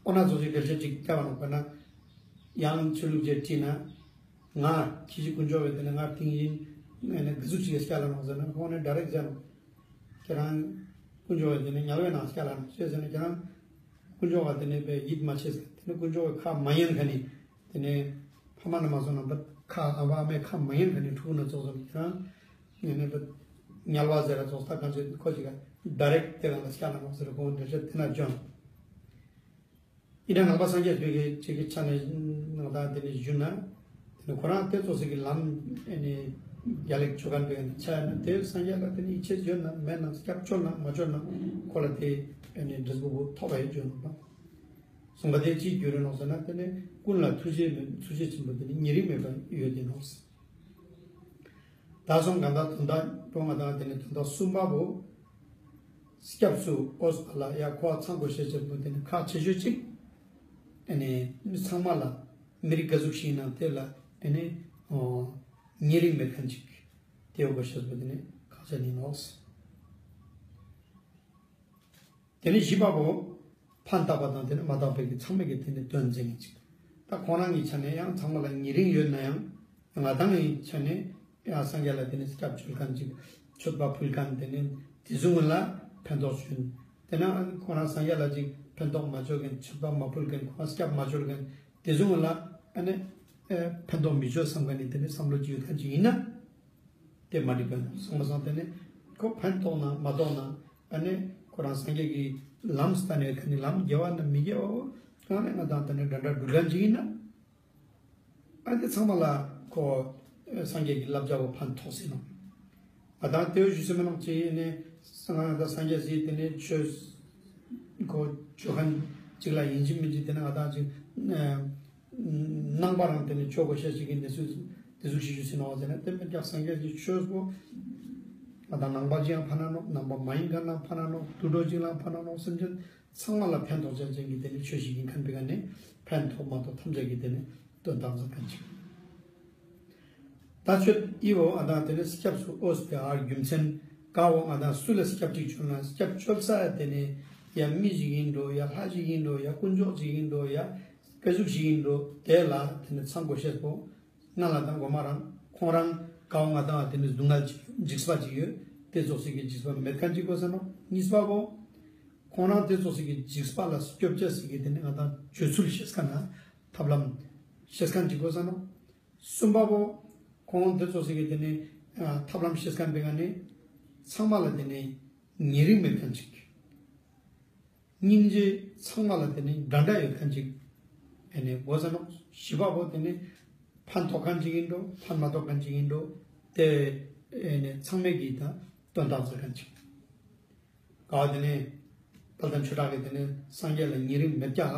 འོ་ན་ཙོགས་ཤིག་གལ་ཆེ་ཅིག་སྐྱབས་ནོག་པ་ན། ཡང་ཆོས་ལུགས་ཅིག་ཁྲིད་ན། ང་ཁྱེད་ཀྱི་དཀོན་མཆོག་གི་དེ་ནི་ང་ཏིང་ཡིན། ཨ་ནི་ག་ཟུག་ཅིག་གི་སྐྱབས་ལ་ནོག་ཟེར་ན་ཁོང་ནི་ཌའི་རེཀ་ཟེར་ནོག་ཁྱེད་རང་དཀོན་མཆོག་གི་དེ་ནི་དམྱལ་བའི་ནང་སྐྱབས་ལ་ནོག་ཅི་ཟེར་ན་ཁྱེད་རང་དཀོན་མཆོག་ག་དེ་ནི་བས་ཡིད་མ་ཆེས་ཀ་དེ་ནི་དཀོན་མཆོག་གི་ཁ་མ་ཉན་མཁན་ནི། དེ་ནི་ཕ་མ་ན་མ་སོང་ན་བ་ཁ་ཨ་བ་ཨ་མའི་ཁ་མ་ཉན་མཁན་ནི་ཕྲུ་གུ་ན་ཙོགས་ཙོགས་ཁྱེད་རང་། ཨ་ནི་བ་དམྱལ་བ་ཟེར་ར་ཙོགས་ད་གང་ཅི་ཁོ་ཅིག་ག་ཌའི་རེཀ་དེ་གང་ལ་སྐྱབས་ལ་ནོག་ཟེར་ཁོང་འགྲེལ་བཤད་དེ་ན་བྱོན། ཡིན་ན་ནང་པ་སངས་རྒྱས་པའི་གི་ཅིག་གི་ཆ་ནས་ནང་དང་དེ་ནི་ཞུ་ན། དེ་ནི་ཁོ་རང་དེ་ཙོགས་ཤིག་གི་ལམ་ཨ་ནི་རྒྱལ་ལེགས་ཆོ་ག་པའི་ཆ་ཡིན་ན་དེ་སངས་རྒྱས་ལ་དེ་ནི་ཡིད་ཆེས་ཡོད་ན་མེད་ན་སྐྱབས་བཅོལ་ན་མ་བཅོལ་ན་ཁོ་ལ་དེ་ཨ་ནི་འབྲས་བུ་བོ་ཐོབ་པ་ཡོད་བརྗོད་ནོག་པ། གསུངས་པ་དེ་ཅིའི་རྒྱུ་རེད་ནོག་ཟེར་ན་དེ་ནི་ཀུན་ལ་ཐུགས་རྗེ་མེད་ཐུགས་རྗེ་ཆེན་པོ་དེ་ནི་ཉེ་རིང་མེད་པར་ཡོད་དེ་ནོག། ད་སོང་གང་ལྟར་དོན་དག་པོ་ང་དང་དེ་ནི་དོན་དག་གསུམ་པ་བོ། སྐྱབས་སུ་འོས་པ་ལ་ཡ་ཁོ་ཚང་དགོས་ཤེས་ཆེན་པོ་དེ་ནི་ཁག་ཆེ་ཤོས་ཅིག་ཨ་ནི་མི་ཚང་མ་ལ་མི་རིགས་ག་ཟུག་ཞིག་ཡིན་ན་དེ་ལ་ཨ་ནི་ཨོ་ཉེ་རིང་མེད་མཁན་ཅིག་དེ་ཡོད་དགོས་ཤེས་པོ་དེ་ནི་ཁག་ཆེ་ནི་ནོག། དེ་ནི་བཞི་པ་བོ། ཕན་བཏགས་པ་དང་དེ་ནི་མ་བཏགས་པའི་གི་ཚང་མའི་གི་དེ་ནི་དོན་མཛད་མཁན་ཅིག་ད་ཁོང་རང་གི་ཆ་ནས་ཡང་ཚང་མ་ལ་ཉེ་རིང་ཡོད་ན་ཡང་། ང་དང་གི་ཆ་ནས་ཡང་སངས་རྒྱས་ལ་དེ་ནི་སྐྱབས་བཅོལ་མཁན་ཅིག་མཆོད་པ་ཕུལ་མཁན་དེ་ནི་དེ་ཟུག་ལ་ཕན་ཐོགས་བྱུང་། དེ་ན་ཁོང་རང་སངས་རྒྱས་ལ་ཅིག་ཕན་ཐོགས་མ་བཅོལ་མཁན་མཆོད་པ་མ་ཕུལ་མཁན་ཁོང་རང་སྐྱབས་མ་བཅོལ་མཁན་དེ་ཟུག་ལ་ཨ་ནི་ཨེ་ཕན་ཐོགས་མི་བཅོལ་བསམ་མཁན་ནི་དེ་ནི་བསམ་བློ་ཅིག་ཡོད་མཁན་ཅིག་ཡིན་ན། དེ་མ་འགྲིག་པ་ཡིན་ནོག། སོང་པ་སང་དེ་ནི་ཁོ་ཕན་ཐོགས་ན་མ་ཐོགས་ན་ཨ་ནི་ཁོ་རང་སངས་རྒྱས་ཀྱི་ལམ་སྟན་ནས་ཁ་ནི་ལམ་དགེ་བ་ན་མི་དགེ་བ་གང་ནས་ང་དང་དེ་ནི་འདྲ་འདྲ་འགྲུལ་མཁན་ཅིག་ཡིན་ན། ཨ་དེ་ཚང་མ་ལ་ཁོ་སངས་རྒྱས་ཀྱི་བསླབ་བྱ་བོ་ཕན་ཐོགས་ཟིན་ནོག། ང་དང་དེ་བོ་ཞུ་སེ་མི་ནོག་ཅི་ཡིན་ནས་ང་དང་སངས་རྒྱས་ཟིན་དེ་ནི་ཆོས་ཁོ་ཆོས་མཁན་ཅིག་ལ་ཡིན་གཅིག་མིན་གཅིག་དེ་ནི་ང་དང་ཅིག་ནང་པ་རང་དེ་ནི་ཆོས་གོ་ཤེས་ཅིག་གི་གནས་ཚུལ་དེ་ཟུག་ཞིག་ཞུ་སྲིད་ནོག་ཟེར་ན་དེ་མི་རྒྱག་སངས་རྒྱས་ཀྱི་ཆོས་པོ་ང་དང་ནང་པ་ཅིག་ཡང་ཕན་ན་ནོག། ནང་པ་མ་ཡིན་མཁན་ལ་ཕན་ན་ནོག། དུད་འགྲོ་ཅིག་ལ་ཕན་ན་ནོག། སེམས་ཅན་ཚང་མ་ལ་ཕན་ཐོགས་ཅན་ཅན་གྱི་དེ་ནི་ཆོས་ཤིག་ཡིན་མཁན་པའི་ཀ་ནས་ཕན་ཐོགས་མ་ཐོགས་ཐམས་ཅད་ཀྱི་དེ་ནི་དོན་དག་མཛད་མཁན་ཅིག། ད་ཆོས་ཨི་བོ་ང་དང་དེ་ནི་སྐྱབས་སུ་འོས་པའི་ཨ་རྒྱུ་མཚན་ཀ་བོ་ང་དང་སུ་ལ་སྐྱབས་ཅིག་བཅོལ་ན་སྐྱབས་བཅོལ་ས་ཡ་དེ་ནི་ཡ་མི་ཞིག་ཡིན་འགྲོ་ཡ་ལྷ་ཞིག་ཡིན་འགྲོ་ཡ་དཀོན་མཆོག་ཅིག་ཡིན་འགྲོ་ཡ་སྐད་ཟུག་ཞིག་ཡིན་འགྲོ་དེ་ལ་དེ་ནི་ཚང་དགོས་ཤེས་པོ། ང་ལ་དང་གོ་མ་རང་ཁོང་རང་ཀ་བོ་ང་དང་དེ་ནི་སྡུག་བསྔལ་ཅིག་འཇིགས་པ་ཅིག་ཡོད། དེ་ཙོགས་ཤིག་གི་འཇིགས་པ་མེད་མཁན་ཅིག་དགོས་ས་ནོག། གཉིས་པ་བོ། ཁོང་རང་དེ་ཙོགས་ཤིག་གི་འཇིགས་པ་ལ་སྐྱོབ་བྱ་ཞིག་གི་དེ་ནི་ང་དང་བཅོལ་ཚུལ་ཤེས་མཁན་ན་ཐབས་ལམ་ཤེས་མཁན་ཅིག་དགོས་ས་ནོག། གསུམ་པ་བོ། ཁོང་དེ་ཙོགས་ཤིག་གི་དེ་ནི་ཐབས་ལམ་ཤེས་མཁན་པའི་ཀ་ནི་ཚང་མ་ལ་དེ་ནི་ཉེ་རིང་མེད་མཁན་ཅིག། སྙིང་རྗེ་ཚང་མ་ལ་དེ་ནི་འདྲ་འདྲ་ཡོད་མཁན་ཅིག་ཨེ་ནི་དགོས་ས་ནོག། བཞི་པ་བོ་དེ་ནི་ཕན་ཐོགས་མཁན་ཅིག་ཡིན་འགྲོ་ཕན་མ་ཐོགས་མཁན་ཅིག་ཡིན་འགྲོ་དེ་ཨེ་ནི་ཚང་མས་ཀྱི་ད་དོན་དག་མཛད་མཁན་ཅིག། ག་དེ་ནི་དཔལ་ལྡན་ཆོས་གྲགས་ཀྱི་དེ་ནི་སངས་རྒྱས་ལ་ཉེ་རིང་མེད་ཀྱག་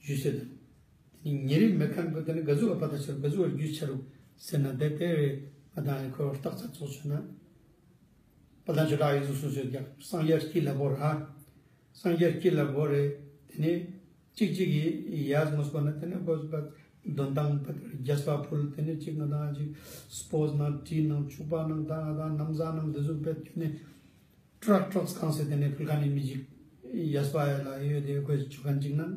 ཞུས་ཟེར་དང་། དེ་ནི་ཉེ་རིང་མེད་མཁན་པོ་དེ་ནི་ག་ཟུག་པ་ད་ཆར་ག་ཟུག་རྒྱུས་ཆ་རུག་ཟེར་ན་དེ་དེ་རེད། ང་དང་ཁོ་བར་བརྟག་དཔྱད་ཚོགས་ཆུ་ན། དཔལ་ལྡན་ཆོས་གྲགས་ཡིན་ཟུག་གསུངས་ཟེར་ཀྱག། སངས་རྒྱས་དཀྱིལ་ལ་བོར་ར། སངས་རྒྱས་དཀྱིལ་ལ་བོར་རེད། དེ་ནི་གཅིག་གཅིག་གིས་ཡར་ངོས་པ་ན་དེ་ནི་དགོས་པ་འདོན་ཐང་པ་རྒྱས་པ་ཕུལ། དེ་ནི་གཅིག་ང་དང་གཅིག་སྤོས་ནང་དྲི་ནང་བྱུག་པ་ནང་ད་ང་དང་ན་བཟའ་ནང་དེ་ཟུག་བེད་དེ་ནི་ཀྲག་ཀྲོག་གང་ཟེར་དེ་ནི་ཕུལ་མཁན་ནི་མི་ཞིག་ཡས་པ་ཡ་ལ་ཡོད་དེ་དགོས་ཆོག་མཁན་ཅིག་ན།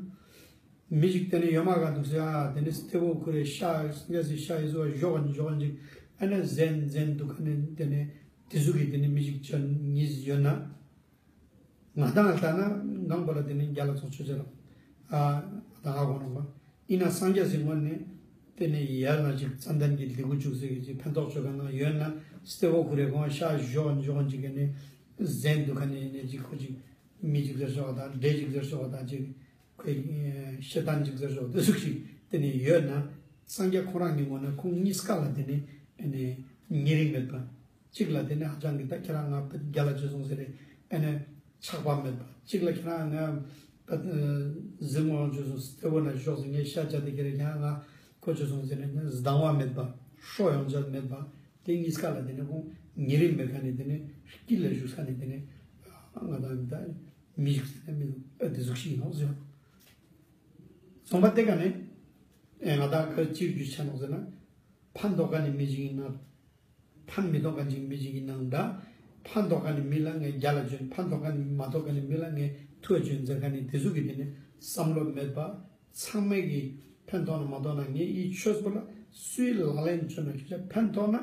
མི་ཞིག་དེ་ནི་ཡོད་མ་ག་འདུག་ཟེར་ཨ་དེ་ནི་སྟེ་བོ་ཁུ་རེ་ཤ་སངས་རྒྱས་སི་ཤ་ཡི་བཟོ་བ་ཞོག་ཞོག་ཅིག་ཨ་ནི་ཟན་ཟན་འདུག་ག་ནི་དེ་ནི་དེ་ཟུག་གི་དེ་ནི་མི་ཞིག་ཅོ་ཉིས་ཡོད་ན། ང་དང་ལྟ་ན་ནང་པ་ལ་དེ་ནི་རྒྱ་ལ་ཚོགས་ཆོས་ཅེས་ལ་ཨ་ད་ཧ་གོ་ནོག་པ། ཡིན་ན་སངས་རྒྱས་སི་ངོས་ནས་དེ་ནི་ཡར་ན་ཅིག་ཙན་དན་གྱི་ལི་གུ་བྱུག་ཟེར་གི་ཅིག་ཕན་ཐོགས་ཆོ་ག་ནང་ཡོད་ན་སྟེ་བོ་ཁུ་རེ་གོང་ཤ་ཞོག་ཞོག་ཅིག་གི་ནི་ཟན་འདུག་ག་ནི་ནི་ཅིག་ཁོ་ཅིག་མི་ཅིག་ཟེར་ཆོག་ག་དང་འདྲེ་ཅིག་ཟེར་ཆོག་ག་དང་ཅིག་ཁོའི་ཤེས་ལྡན་ཅིག་ཟེར་ཆོག་དེ་ཟུག་ཞིག་དེ་ནི་ཡོད་ན་སངས་རྒྱས་ཁོ་རང་གི་ངོས་ནས་ཁོང་གཉིས་ཀ་ལ་དེ་ནི་ཨ་ནི་ཉེ་རིང་མེད་པ། གཅིག་ལ་དེ་ནི་ཧ་ཅང་གི་ད་ཁྱེད་རང་ང་རྒྱ་ལ་བྱོས་སོང་ཟེར་རེ་ཨ་ནི་ཆགས་པ་མེད་པ། གཅིག་ལ་ཁྱེད་རང་ང་ཟིལ་མོ་བྱོས་སོང་སྟེ་བོ་ན་ཞོག་ཟེར་ངས་ཤ་བཅད་དེ་ཁྱེད་རང་ང་ཁོ་བྱོས་སོང་ཟེར་རེ་ཨ་སྡང་བ་མེད་པ། ཧྲོ་ཡོང་ཅེས་མེད་པ། དེ་གཉིས་ཀ་ལ་དེ་ནི་ཁོང་ཉེ་རིང་མེད་མཁན་ནི་དེ་ནི་དཀྱིལ་ལ་བཞུགས་མཁན་ནི་དེ་ནི་ང་དང་ད་མི་ཞིག་ཟེར་ན་མི་ཨ་དེ་ཟུག་ཞིག་ཡིན་ནོག་ཟེར། སོང་པ་དེ་ག་ནི་ཨེ་ང་དང་ག་ཅིག་རྒྱུ་ཆ་ནོག་ཟེར་ན་ཕན་ཐོགས་མཁན་ནི་མི་ཞིག་ཡིན་ན་ཕན་མི་ཐོགས་མཁན་ཅིག་མི་ཞིག་ཡིན་ནའང་འདྲ། ཕན་ཐོགས་མཁན་ནི་མི་ལ་ངས་རྒྱལ་ལ་བྱོན། ཕན་ཐོགས་མཁན་ནི་མ་ཐོགས་མཁན་ནི་མི་ལ་ངས་ཐུ་བ་བྱོན་ཟེར་མཁན་ནི་དེ་ཟུག་གི་དེ་ནི་བསམ་བློ་མེད་པ། ཚང་མས་ཀྱི་ཕན་ཐོགས་ན་མ་ཐོགས་ན་ངས་འི་ཆོས་པོ་ལ་སུའི་ལག་ལེན་བྱོན་ན་ཁྱོད་ཅག་ཕན་ཐོགས་ན་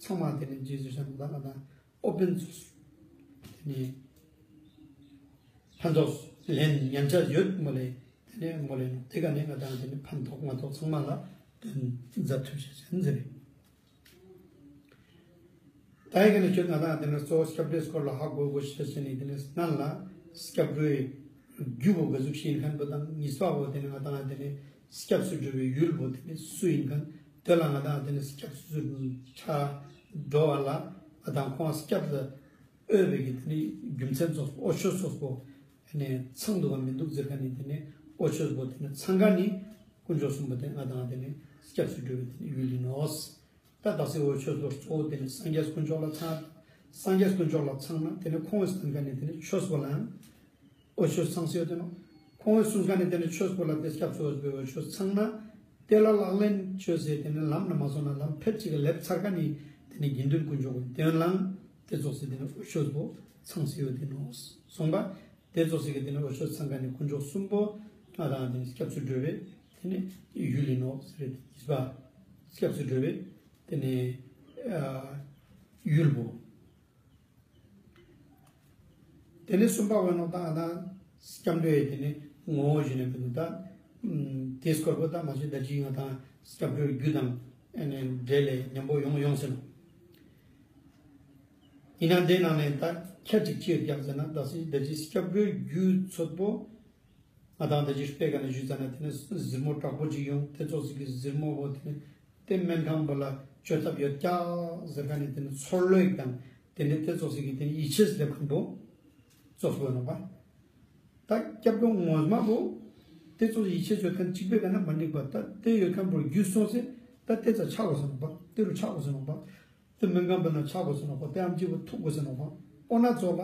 ཚང་མ་དེ་ནི་རྗེས་སུ་ཤ་ན་ད་ང་དང་ཨོ་པན་དེ་ནི་ཕན་ཐོགས་ལེན་ཉན་ཆ་ཡོད་མོ་ལེ། དེ་ནི་མོ་ལེ་ནོ་དེ་ག་ནས་ང་དང་དེ་ནི་ཕན་ཐོགས་མ་ཐོགས་ཚང་མ་ལ་དོན་མཛད་ཐུབ་ཤེས་ཟེར་རེད། ད་ཡི་ག་ནས་ཁྱོད་ང་དང་དེ་ནས་གཙོ་བོ་སྐྱབས་འགྲོའི་སྐོར་ལ་ཧ་གོ་དགོས་ཤེས་ནི་དེ་ནས་སྔན་ལ་སྐྱབས་འགྲོའི་རྒྱུ་བོ་ག་ཟུག་ཞིག་ཡིན་མཁན་པོ་དང་གཉིས་པ་བོ་དེ་ནས་ང་དང་དེ་ནས་སྐྱབས་སུ་འགྲོ་བའི་ཡུལ་བོ་དེ་ནས་སུ་ཡིན་མཁན་དེ་ལ་ང་དང་དེ་ནས་སྐྱབས་སུ་ཆ་འགྲོ་བ་ལ་ང་དང་ཁོང་སྐྱབས་ལ་འོས་པའི་གི་དེ་ནས་རྒྱུ་མཚན་ཙོགས་པོ་འོ་ཆོས་ཙོགས་པོ་ནས་ཚང་འདུག་ག་མི་འདུག་ཟེར་མཁན་ནི་དེ་ནས་འོ་ཆོས་པོ་དེ་ནས་ཚང་མཁན་ནི་དཀོན་མཆོག་གསུམ་པོ་དེ་ང་དང་དེ་ནས་སྐྱབས་སུ་འགྲོ་བའི་དེ་ནས་ཡུལ་ཡིན་ནོག། ད་དག་སེ་འོ་ཆོས་པོ་གཙོ་བོ་དེ་ནི་སངས་རྒྱས་དཀོན་མཆོག་ལ་ཚང་། སངས་རྒྱས་དཀོན་མཆོག་ལ་ཚང་ན་དེ་ནི་ཁོང་གི་སྟན་ཁ་ནི་དེ་ནི་ཆོས་པོ་ལའང་འོ་ཆོས་ཚང་སེ་ཡོད་དེ་ནོ། ཁོང་གི་གསུང་ཁ་ནི་དེ་ནི་ཆོས་པོ་ལ་དེ་སྐྱབས་སུ་འོས་པའི་འོ་ཆོས་ཚང་ན། དེ་ལ་ལག་ལེན་བཅོས་སེ་དེ་ནི་ལམ་ན་མ་སོང་ན་ལམ་ཕེབས་ཅིག་ག་སླེབས་ཚར་ཁ་ནི་དེ་ནི་དགེ་འདུན་དཀོན་མཆོག་གི་དོན་ལའང་དེ་ཙོགས་སེ་དེ་ནི་འོ་ཆོས་པོ་ཚང་སེ་ཡོད་དེ་ནོ། སོང་པ། དེ་ཙོགས་སེ་གི་དེ་ནི་འོ་ཆོས་ཚང་ཁ་ནི་དཀོན་མཆོག་གསུམ་པོ་ང་དང་དེ་ནི་སྐྱབས་སུ་འགྲོ་བའི་དེ་ནི་ཡུལ་ཡིན་ནོ་ཟེར་རེད། དེ་ནི་སྐྱབས་སུ་འགྲོ་བའི་དེ་ནི་ཡུལ་བོ། དེ་ནི་གསུམ་པ་བོ་ནོ་ད་ང་དང་སྐྱབས་འགྲོའི་དེ་ནི་ངོ་བོ་ཞུ་ནས་བོ་ད་དེ་སྐོར་པོ་ད་མ་ཤེས་ད་ཅི་ང་དང་སྐྱབས་འགྲོའི་རྒྱུ་དང་ཨ་ནི་འབྲེལ་ལས་མཉམ་པོ་ཡོང་ཡོང་ཟེར་ནོ། ཡིན་ན་དེ་ནང་ནས་ད་ཁྱད་ཅིག་ཅི་ཡོད་ཀྱག་ཟེར་ན་ད་སི་ད་ཅི་སྐྱབས་འགྲོའི་རྒྱུ་ཚོད་པོ། ང་དང་ད་ཅི་དཔེ་ག་ནས་ཞུས་ཙ་ན་དེ་ནི་གཟིར་མོ་དྲག་པོ་ཅིག་ཡོང་དེ་ཙོགས་ཤིག་གི་གཟིར་མོ་བོ་དེ་ནི་དེ་སྨན་ཁང་པོ་ལ་བཅོས་ཐབས་ཡོད་ཀྱག་ཟེར་ཁ་ནས་དེ་ནི་ཚོར་ལོས་དང་དེ་ནི་དེ་ཙོགས་ཤིག་གི་དེ་ནི་ཡིད་ཆེས་སླེབས་མཁན་པོ་ཙོགས་པོ་ཡོང་པ། ད་སྐྱབས་འགྲོ་ངོ་མ་བོ་དེ་ཙོགས་ཡིད་ཆེས་ཡོད་མཁན་གཅིག་པའི་ག་ན་མ་འགྲིག་པ་ད་དེ་ཡོད་མཁན་པོ་རྒྱུས་སོང་སེ་ད་དེ་ཙ་ཆགས་དགོས་སོང་པ། དེ་རུ་ཆགས་དགོས་སོང་པ། དེ་སྨན་ཁང་པོ་ན་ཆགས་དགོས་སོང་ནོག་པ། དེ་ཨམ་ཆི་བོ་ཐུག་དགོས་སོང་ནོག་པ། འོ་ན་ཚོ་ལ་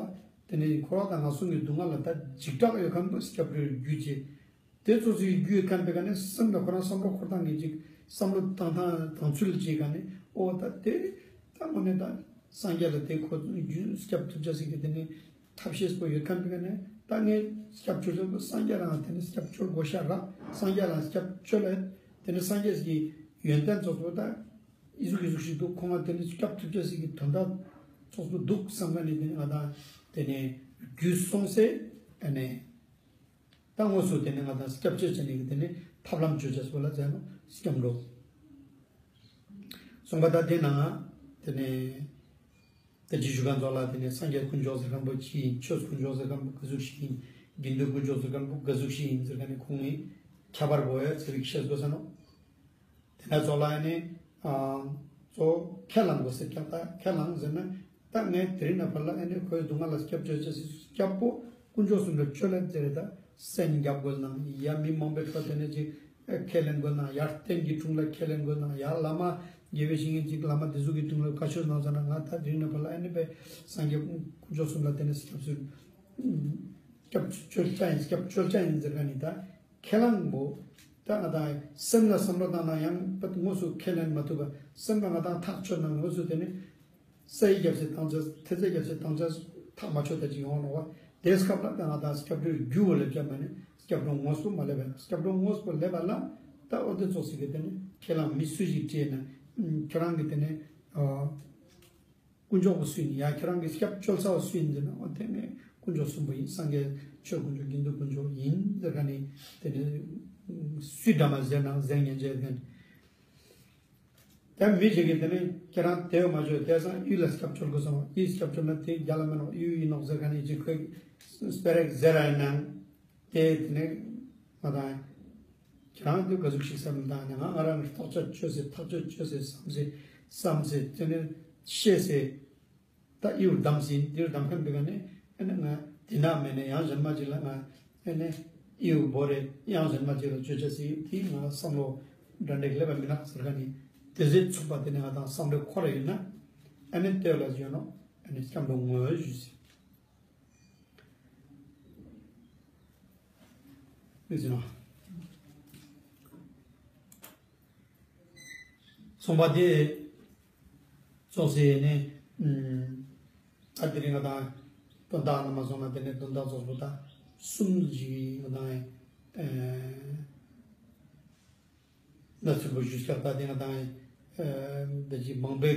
དེ་ནི་འཁོར་བ་དང་ངན་སོང་གི་སྡུག་བསྔལ་ལ་ད་འཇིགས་སྐྲག་ཡོད་མཁན་པོ་སྐྱབས་འགྲོའི་རྒྱུ་ཅེས། དེ་ཚོ་ཚོའི་རྒྱུ་ཡོད་མཁན་པའི་ག་ནས་སེམས་ལ་ཁོ་རང་བསམ་བློ་འཁོར་སྟངས་ཀྱི་ཅིག་བསམ་བློ་བཏང་སྟངས་བཏང་ཚུལ་ཅིག་ག་ནས་འོ་ད་དེ་ད་མོ་ནས་ད་སངས་རྒྱས་ལ་དེ་ཁོ་རྒྱུ་སྐྱབས་ཐུབ་ཅེས་ཟེར་གི་དེ་ནི་ཐབས་ཤེས་པོ་ཡོད་མཁན་པའི་ག་ནས་ད་ངས་སྐྱབས་བཅོལ་ཚོད་པོ་སངས་རྒྱས་རང་དེ་ནི་སྐྱབས་བཅོལ་དགོས་ཤ་རག་སངས་རྒྱས་རང་སྐྱབས་བཅོལ་ལ་དེ་ནི་སངས་རྒྱས་ཀྱི་ཡོན་ཏན་ཚོགས་པོ་ད། ཨི་ཟུག་ཨི་ཟུག་ཞིག་འདུག་ཁོང་ང་དེ་ནི་སྐྱབས་ཐུབ་ཅེས་ཞིག་གི་དོན་དག་ཚོགས་སུ་འདུག་བསམ་མཁན་ནི་དེ་ནི་ང་དང་དེ་ནི་རྒྱུས་སོང་སེ་ཨ་ནི་ད་དངོས་སུ་དེ་ནི་ང་དང་སྐྱབས་བཅོལ་ཅེས་ནི་གི་དེ་ནི་ཐབས་ལམ་བཅོ་ཅེས་པོ་ལ་ཟེར་ནོག་སྐྱབས་འགྲོ། སོང་པ་ད་དེ་ནང་དེ་ནི་ད་ཅི་ཞུ་མཁན་ཚོགས་ལ་དེ་ནི་སངས་རྒྱས་དཀོན་མཆོག་ཟེར་མཁན་པོ་ཅི་ཡིན། ཆོས་དཀོན་མཆོག་ཟེར་མཁན་པོ་ག་ཟུག་ཞིག་ཡིན། དགེ་འདུན་དཀོན་མཆོག་ཟེར་མཁན་པོ་ག་ཟུག་ཞིག་ཡིན་ཟེར་མཁན་ནི་ཁོང་ནི་ཁྱད་པར་བོ་ཡ་ཚེ་རིག་ཤེས་དགོས་ས་ནོག་དེ་ན་ཚོགས་ལ་ཨ་ནི་ཨ་ཚོ་ཁས་བླངས་དགོས་ཟེར་ཀྱང་ད་ཁས་བླངས་ཟེར་ན་ད་ངས་དེ་རིང་ནས་ཕར་ལ་ཨ་ནི་ཁོའི་སྡུག་བསྔལ་ལ་སྐྱབས་བཅོལ་ཅེས་སི་སྐྱབས་པོ་དཀོན་མཆོག་གསུམ་ལ་བཅོལ་ལ་ཟེར་ད་སེམས་རྒྱབ་དགོས་ནང་ཡ་མི་མང་པོའི་ཁྲོད་དེ་ནས་ཅིག་ཁས་ལེན་དགོས་ནང་ཡ་རྟེན་གྱི་དྲུང་ལ་ཁས་ལེན་དགོས་ནང་ཡ་བླ་མ་དགེ་བའི་བཤེས་གཉེན་ཅིག་བླ་མ་དེ་ཟུག་གི་དྲུང་ལ་བཀའ་ཆོས་གནང་ཟེར་ན་ང་ད་དེ་རིང་ནས་ཕར་ལ་ཨ་ནི་པའི་སངས་རྒྱས་དཀོན་མཆོག་གསུམ་ལ་དེ་ནས་སྐྱབས་སུ་སྐྱབས་བཅོལ་ཅེས་ཡིན་སྐྱབས་བཅོལ་ཅེས་ཡིན་ཟེར་མཁན་ནི་ད། ཁས་བླངས་པོ། ད་ང་དང་སེམས་ལ་བསམ་བློ་བཏང་ན་ཡང་པད་དངོས་སུ་ཁས་ལེན་མ་ཐུབ་པ་སེམས་ལ་ང་དང་ཐག་ཆོད་ན་དངོས་སུ་དེ་ནི་ས་ཡི་རྒྱབ་སེ་བཏང་ཆ་ཐེ་ཚེ་རྒྱབ་སེ་བཏང་ཆ་ཐག་མ་ཆོད་ད་ཅིག་ཡོང་ནོག་པ། དེ་སྐབས་ལ་ད་ང་དང་སྐྱབས་འགྲོའི་རྒྱུ་བོ་ལེབ་ཆ་མ་ནི་སྐྱབས་འགྲོ་དངོས་པོ་མ་ལེབ་པ་སྐྱབས་འགྲོ་དངོས་པོ་ལེབ་པ་ལ་ད་འོ་དེ་ཙོགས་ཤིག་གི་དེ་ནི་ཁས་བླངས་མི་སུ་ཞིག་བྲིས་ན་ཁྱོད་རང་གི་དེ་ནི། དཀོན་མཆོག་པོ་སུ་ཡིན་ཡ་ཁྱེད་རང་གི་སྐྱབས་བཅོལ་ས་བ་སུ་ཡིན་ཟེར་ན་འོ་དེ་ནི་དཀོན་མཆོག་གསུམ་པོ་ཡིན། སངས་རྒྱས་ཆོས་དཀོན་མཆོག་དགེ་འདུན་དཀོན་མཆོག་ཡིན་ཟེར་ག་ནི་དེ་ནི་སུའི་འདྲ་མ་ཟེར་ན་ཟེར་ཉན་ཅེས་ག་ནི་དེ་མི་ཞིག་གིས་དེ་ནི་ཁྱེད་རང་དེ་མ་བཅོལ་དེ་སང་ཡུལ་ལ་སྐྱབས་བཅོལ་དགོས་སོང་ཡུལ་སྐྱབས་བཅོལ་ན་དེ་རྒྱ་ལ་མེད་ནོག་ཡུལ་ཡིན་ནོག་ཟེར་ག་ནི་ཅིག་ཁོས་སྤེ་ར་ཟེར་ར་ཡིན་ན། དེ་དེ་ནས་ང་དང་ཁྱེད་རང་དུ་ག་ཟུག་ཞིག་བསམ་བློ་བཏང་ནས་ང་ང་རང་གི་རྟོགས་ཆ་བཅོས་སེ་ཐག་གཅོད་བཅོས་སེ་བསམ་སེ་བསམ་སེ་དེ་ནས་ཤེས་སེ་ད་ཨིའུ་བདམས་སེ་འདིར་བདམས་མཁན་འདུག་ག་ནས་ཨེ་ནས་ང་དེ་ན་མེད་ནས་ཡང་གཞན་མ་ཅིག་ལ་ང་ཨེ་ནས་ཨིའུ་བོ་རེ་ཡང་གཞན་མ་ཅིག་ལ་བཅོས་ཆ་སེ་དེ་ང་བསམ་བློ་འདྲ་འདྲེག་ལེ་བ་མི་ནག་ཟེར་ག་ནས་དེ་ཟེར་ཚུགས་པ་དེ་ནས་ང་དང་བསམ་བློ་འཁོར་ར་ཡོད་ན་ཨེ་ནས་ལྟོས་ལ་བརྗོད་ནོ་ཨེ་ནས་སྐྱབས་འགྲོ་ངོ་བོ་ཞུས་སེ། ཟེར་ནོ། གསུངས་པ་དེ་ཙོགས་སེ་ནི་ཨུམ་ ཨ་དེ་རིང་ང་དང་དོན་དག་ནང་མ་སོང་ན་དེ་ནས་དོན་དག་ཚོགས་པོ་ད་གསུམ་ཞིག་ང་དང་ཨེ་ན་ཚུལ་པོ་ཞུས་ཀྱག། ད་དེ་ང་དང་ཨེ་འདི་ཅིག་མང་པོ་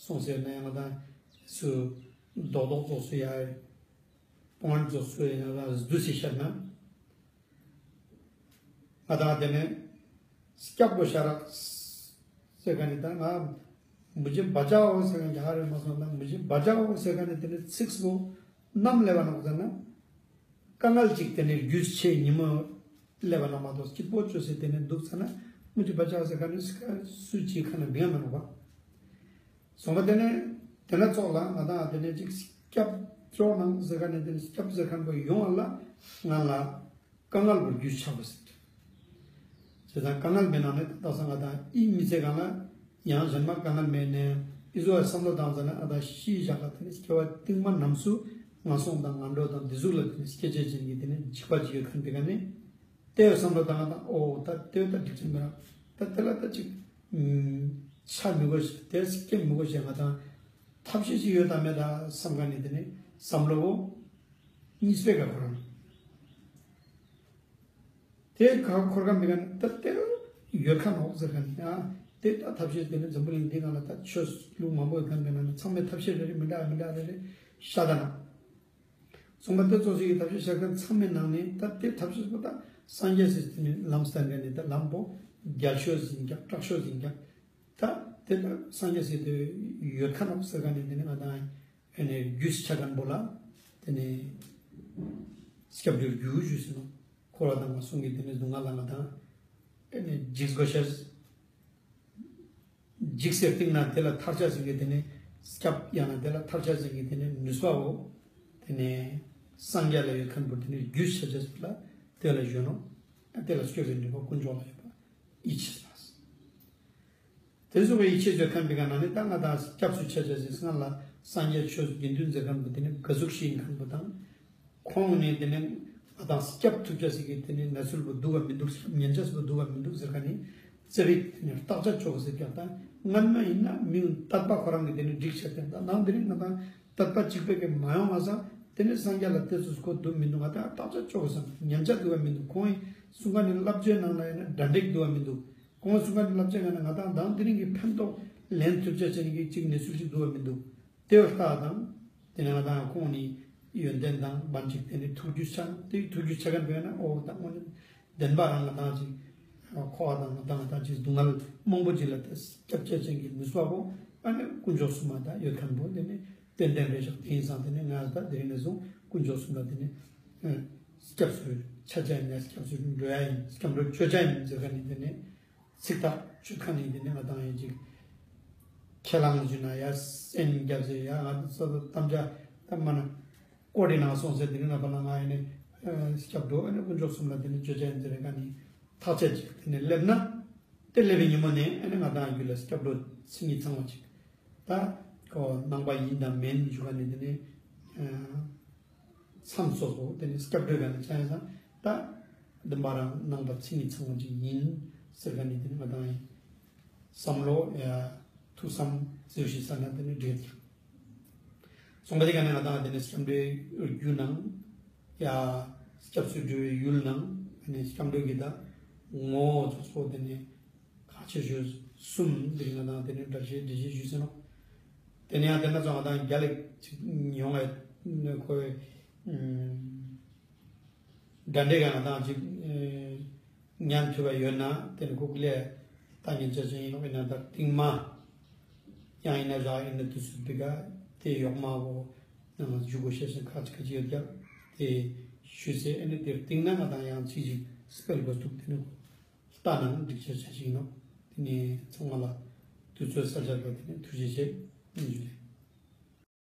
སོང་ཟེར་ན་ཡང་ང་དང་སུ་རྡོག་རྡོག་ཚོགས་སུ་ཡ་པོན་ཚོགས་སུ་ཡ་ང་དང་བསྡུས་སེ་བཤད་ན། ང་དང་དེ་ནས་སྐྱབས་པོ་ཤ་རག་ཟེར་མཁན་ནི་ད་ང་མུ་ཇེ་བ་ཅའོ་ཟེར་མཁན་གྱི་ཧ་རེ་མ་སོང་ན་མུ་ཇེ་བ་ཅའོ་ཟེར་མཁན་ནི་དེ་ནས་ཚིགས་པོ་ནམ་སླེབས་པ་ནོག་ཟེར་ན། དཀའ་ངལ་ཅིག་དེ་ནས་རྒྱུས་ཆེ་ཉིན་མོ་སླེབས་པ་ནོག་མ་གཏོགས་སྐྱིད་པོ་བཅོས་སེ་དེ་ནས་འདུག་ཟེར་ན་མུ་ཇེ་བ་ཅའོ་ཟེར་མཁན་ནི་སུ་ཅིག་ཁ་ན་འདི་ཡང་མི་ནོག་པ། སོང་པ་དེ་ནས་དེ་ན་ཙོགས་ལ་ང་དང་དེ་ནས་ཅིག་སྐྱབས་བཅོལ་ནང་ཟེར་མཁན་ནི་དེ་ནས་སྐྱབས་ཟེར་མཁན་པོ་ཡོང་བ་ལ་ང་ལ་དཀའ་ངལ་བོ་རྒྱུས་ཆགས་པ་ཟེར། བྱས་ཙང་དཀའ་ངལ་མེད་ནང་ནས་ད་ས་ང་དང་ཨི་མི་ཚེ་གང་ལ་ཡང་གཞན་མ་དཀའ་ངལ་མེད་ནས་ཨི་ཟོ་བསམ་བློ་བཏང་ཙ་ན་ང་དང་ཤི་བཞག་ལ་དེ་ནས་སྐྱེ་བ་སྟིང་མ་རྣམས་སུ་ངན་སོང་དང་ངན་འགྲོ་དང་འདི་ཟུག་ལ་དེ་ནས་སྐྱེ་ཅེས་ཅན་གྱི་དེ་ནས་འཇིགས་པ་ཅིག་ཡོད་མཁན་དེ་ག་ནས་དེ་བསམ་བློ་བཏང་ང་དང་ཨོ་ད་དེ་ད་འགྲིག་ཅིག་མི་རག། ད་དེ་ལ་ད་ཅིག་ཆ་མི་དགོས་ཤེས་དེ་སྐྱེ་མི་དགོས་ཤེས་ང་དང་ཐབས་ཤེས་ཅིག་ཡོད་དམ་མེད་དམ་བསམ་མཁན་ནི་དེ་ནས་བསམ་བློ་བོ་གཉིས་པའི་ཀ་ཁོ་རང་དེ་ཁ་འཁོར་ག་མི་ག་ནི་ད་དེ་ཡོད་ཁ་ནོག་ཟེར་ག་ནི་ཨ་དེ་ད་ཐབས་ཤེས་དེ་ནི་འཛམ་བུ་གླིང་འདི་ནང་ལ་ད་ཆོས་ལུགས་མང་པོ་ཡོད་མཁན་དེ་ནང་ནི་ཚང་མའི་ཐབས་ཤེས་རེ་རེ་མི་འདྲ་མི་འདྲ་རེ་རེ་ཤ་ད་ན། སོང་པ་དེ་ཚོ་ཞིག་གི་ཐབས་ཤེས་ཤ་མཁན་ཚང་མའི་ནང་ནས་ད་དེ་ཐབས་ཤེས་པོ་ད་སངས་རྒྱས་སི་དེ་ནི་ལམ་སྟན་ག་ནི་ད་ལམ་པོ་རྒྱལ་ཤོས་ཡིན་ཀྱང་དྲག་ཤོས་ཡིན་ཀྱང་ད་དེ་ད་སངས་རྒྱས་སི་དེ་ཡོད་ཁ་ནོག་ཟེར་ག་ནི་དེ་ནི་ང་དང་ཨེ་ནས་རྒྱུས་ཆ་མཁན་པོ་ལ་དེ་ནས་སྐྱབས་འགྲོའི་རྒྱུ་ཞུས་ཟིན་ནོ། འཁོར་བ་དང་མ་སོང་གི་དེ་ནས་སྡུག་བསྔལ་ལ་ང་དང་ཨེ་ནས་འཇིགས་དགོས་ཤེས། འཇིགས་སེ་སྟིང་ན་དེ་ལ་ཐར་ཆ་ཟིན་གི་དེ་ནས་སྐྱབས་ཡང་ན་དེ་ལ་ཐར་ཆ་ཟིན་གི་དེ་ནས་ནུས་པ་བོ་དེ་ནས་སངས་རྒྱས་ལ་ཡོད་མཁན་པོ་དེ་ནས་རྒྱུས་ཆ་ཆ་ཟིན་ལ་དེ་ལ་ཞུ་ནོ། དེ་ལ་སྐྱོབ་པའི་ནུས་པ་དཀོན་མཆོག་ལ་ཡོད་པ་ཡིད་ཆེས་པ། དེ་ཟུག་པའི་ཡིད་ཆེས་ཡོད་མཁན་པའི་ག་ནང་ནས་ད་ང་དང་སྐྱབས་སུ་ཆ་ཆ་ཟིན་སྔ་ལ་སངས་རྒྱས་ཆོས་དགེ་འདུན་ཟེར་མཁན་པོ་དེ་ནི་ག་ཟུག་ཞིག་ཡིན་མཁན་པོ་དང་། ཁོང་ནས་དེ་ནི་ང་དང་སྐྱབས་ཐུབ་ཆ་ཟིག་གི་དེ་ནི་གནས་ཚུལ་པོ་འདུག་ག་མི་འདུག་ཉན་ཆ་ཟིག་པོ་འདུག་ག་མི་འདུག་ཟེར་མཁན་ནི་རྩ་བའི་དེ་ནི་བརྟག་དཔྱད་ཆོག་ཟེར་ཀྱང་ད་སྔན་མ་ཡིན་ན་མི་དད་པ་ཁོ་རང་གི་དེ་ནི་འགྲིག་ཆ་དེ་ད་ནང་དེ་རིང་ང་དང་དད་པ་གཅིག་པའི་གི་མ་ཡོང་ང་ས་དེ་ནི་སངས་རྒྱས་ལ་དེ་ཚོ་ཁོ་འདུག་མི་འདུག་ང་དང་བརྟག་དཔྱད་ཆོག་ཟེར་ཉན་ཆ་འདུག་ག་མི་འདུག་ཁོང་གི་གསུང་མཁན་ནི་བསླབ་བྱའི་ནང་ལ་ཡིན་ན་དྲ་འགྲིག་འདུག་ག་མི་འདུག་ཁོང་གསུང་མཁན་བསླབ་བྱ་ཡང་ན་ང་དང་དང་དེ་རིང་གི་ཕན་ཐོགས་ལེན་ཐུབ་ཆ་ཅན་གྱི་གཅིག་གནས་ཚུལ་ཅིག་འདུག་ག་མི་འདུག་དེ་བར་ལྟ་དང་། དེ་ནས་ང་དང་ཁོང་ནི་ཡོན་ཏན་དང་བར་ཅིག་དེ་ནི་ཐུགས་རྒྱུས་ཆ་དེ་ཐུགས་རྒྱུས་ཆ་མཁན་བས་ན་ཨོ་ད་དངོས་གནས་བདེན་པ་རང་ང་དང་ཅིག་འཁོར་བ་དང་ང་དང་ང་དང་ཅིག་སྡུག་བསྔལ་མང་པོ་ཅིག་ལ་དེ་སྐྱབས་བཅོལ་ཅན་གྱི་ནུས་པ་བོ་ཨ་ནི་དཀོན་མཆོག་གསུམ་མ་དང་ཡོད་མཁན་བོ་དེ་ནི་ཏན་ཏན་རེད་ཤག་དེ་ཡིན་ཙང་དེ་ནི་ང་ད་དེ་རིང་ནས་བཟུང་དཀོན་མཆོག་གསུམ་ལ་དེ་ནི་སྐྱབས་སུ་ཆ་ཅན་ཡིན་ན་སྐྱབས་སུ་འགྲོ་ཡ་ཡིན་སྐྱབས་འགྲོ་བཅོལ་ཅ་ཡིན་ཟེར་མཁན་ནི་དེ་ནི། ཚིག་ཐག་ཆོད་མཁན་ནི་དེ་ནི་ང་དང་ཡིན་ཅིག་ཁས་བླངས་ཞུ་ན་ཡ་སེམས་རྒྱབ་ཟེར་ཡ་ང་དང་ས་དམ་བཅའ་ད་མ་ན་ཀོ་རི་ནང་སོང་ཟེར་དེ་ནི་ང་ཕ་ལ་ང་ཡིན་ནི་སྐྱབས་འགྲོ་ཨ་ནི་དཀོན་མཆོག་གསུམ་ལ་དེ་ནི་བཅོལ་ཅ་ཡིན་ཟེར་རེ་མཁན་ནི་ཐག་བཅད་ཅིག་དེ་ནི་སླེབས་ན་དེ་སླེབས་པའི་ཉིན་མོ་ནས་ཨ་ནི་ང་དང་རྒྱུད་ལ་སྐྱབས་འགྲོ་མཚན་ཉིད་ཚང་བ་ཅིག་ད་ཁོ་ནང་པ་ཡིན་དང་མིན་ཞུ་མཁན་ནི་དེ་ནི། མཚམས་སོ་སོ་དེ་ནི་སྐྱབས་འགྲོའི་ག་ནས་ཆ་ཡིན་ཙང་ད་བདེན་པ་རང་ནང་པ་མཚན་ཉིད་ཚང་བ་ཅིག་ཡིན་ཟེར་ག་ནི་དེ་ནི་ང་དང་ཡིན་བསམ་བློ་ཡ་ཐུགས་བསམ་ཟེར་ཞིག་ས་ན་དེ་ནི་འགྲེལ་ཀྱང་སོང་པ་དེ་ག་ནས་ང་དང་དེ་ནི་སྐྱབས་འགྲོའི་རྒྱུ་ནང་ཡ་སྐྱབས་སུ་འགྲོ་བའི་ཡུལ་ནང་དེ་ནི་སྐྱབས་འགྲོ་གི་ད་ངོ་བོ་ཚོ་ཚོ་དེ་ནི། ཁ་ཆེ་ཞུ་གསུམ་འདིར་ང་དང་དེ་ནས་འགྲེལ་བཤད་འགྲེལ་བཤད་ཞུས་ཟིན་ནོ། དེ་ནས་ཡང་དེ་ན་ཚོ་ང་དང་རྒྱ་ལེགས་ཅིག་ཡོང་བའི་ཁོའི་འདྲ་འདྲའི་ང་དང་ཅིག་ཉན་ཐུབ་པ་ཡོད་ན་དེ་ནས་ཁོ་ཀུ་ལེ་ལྟ་ཉན་ཆ་ཅན་ཡིན་ནོ། ཡིན་ན་ད་རྟིང་མ་ཡང་ཡིན་ན་རག་ཡིན་ན་དུས་སུ་འདི་ག་དེ་ཡོག་མ་བོ་ནང་ཞུ་དགོས་ཤེས་སེ་ཁ་ཅིག་ཁ་ཅིག་ཡོད་ཀྱང་དེ་ཞུས་སེ་ཨ་ནི་དེ་རྟིང་ན་ང་དང་ཡང་ཅིག་ཅིག་སྤེལ་དགོས་འདུག་དེ་ནས་ཁོ། ལྟ་ན་འགྲིག་ཆ་ཆ་ཞིག་ཡིན་ནོ། དེ་ནས་ཚང་མ་ལ་དུས་ཚོད་གསར་བཞག་པ་དེ་ནས་ཐུགས་རྗེ་ཆེ།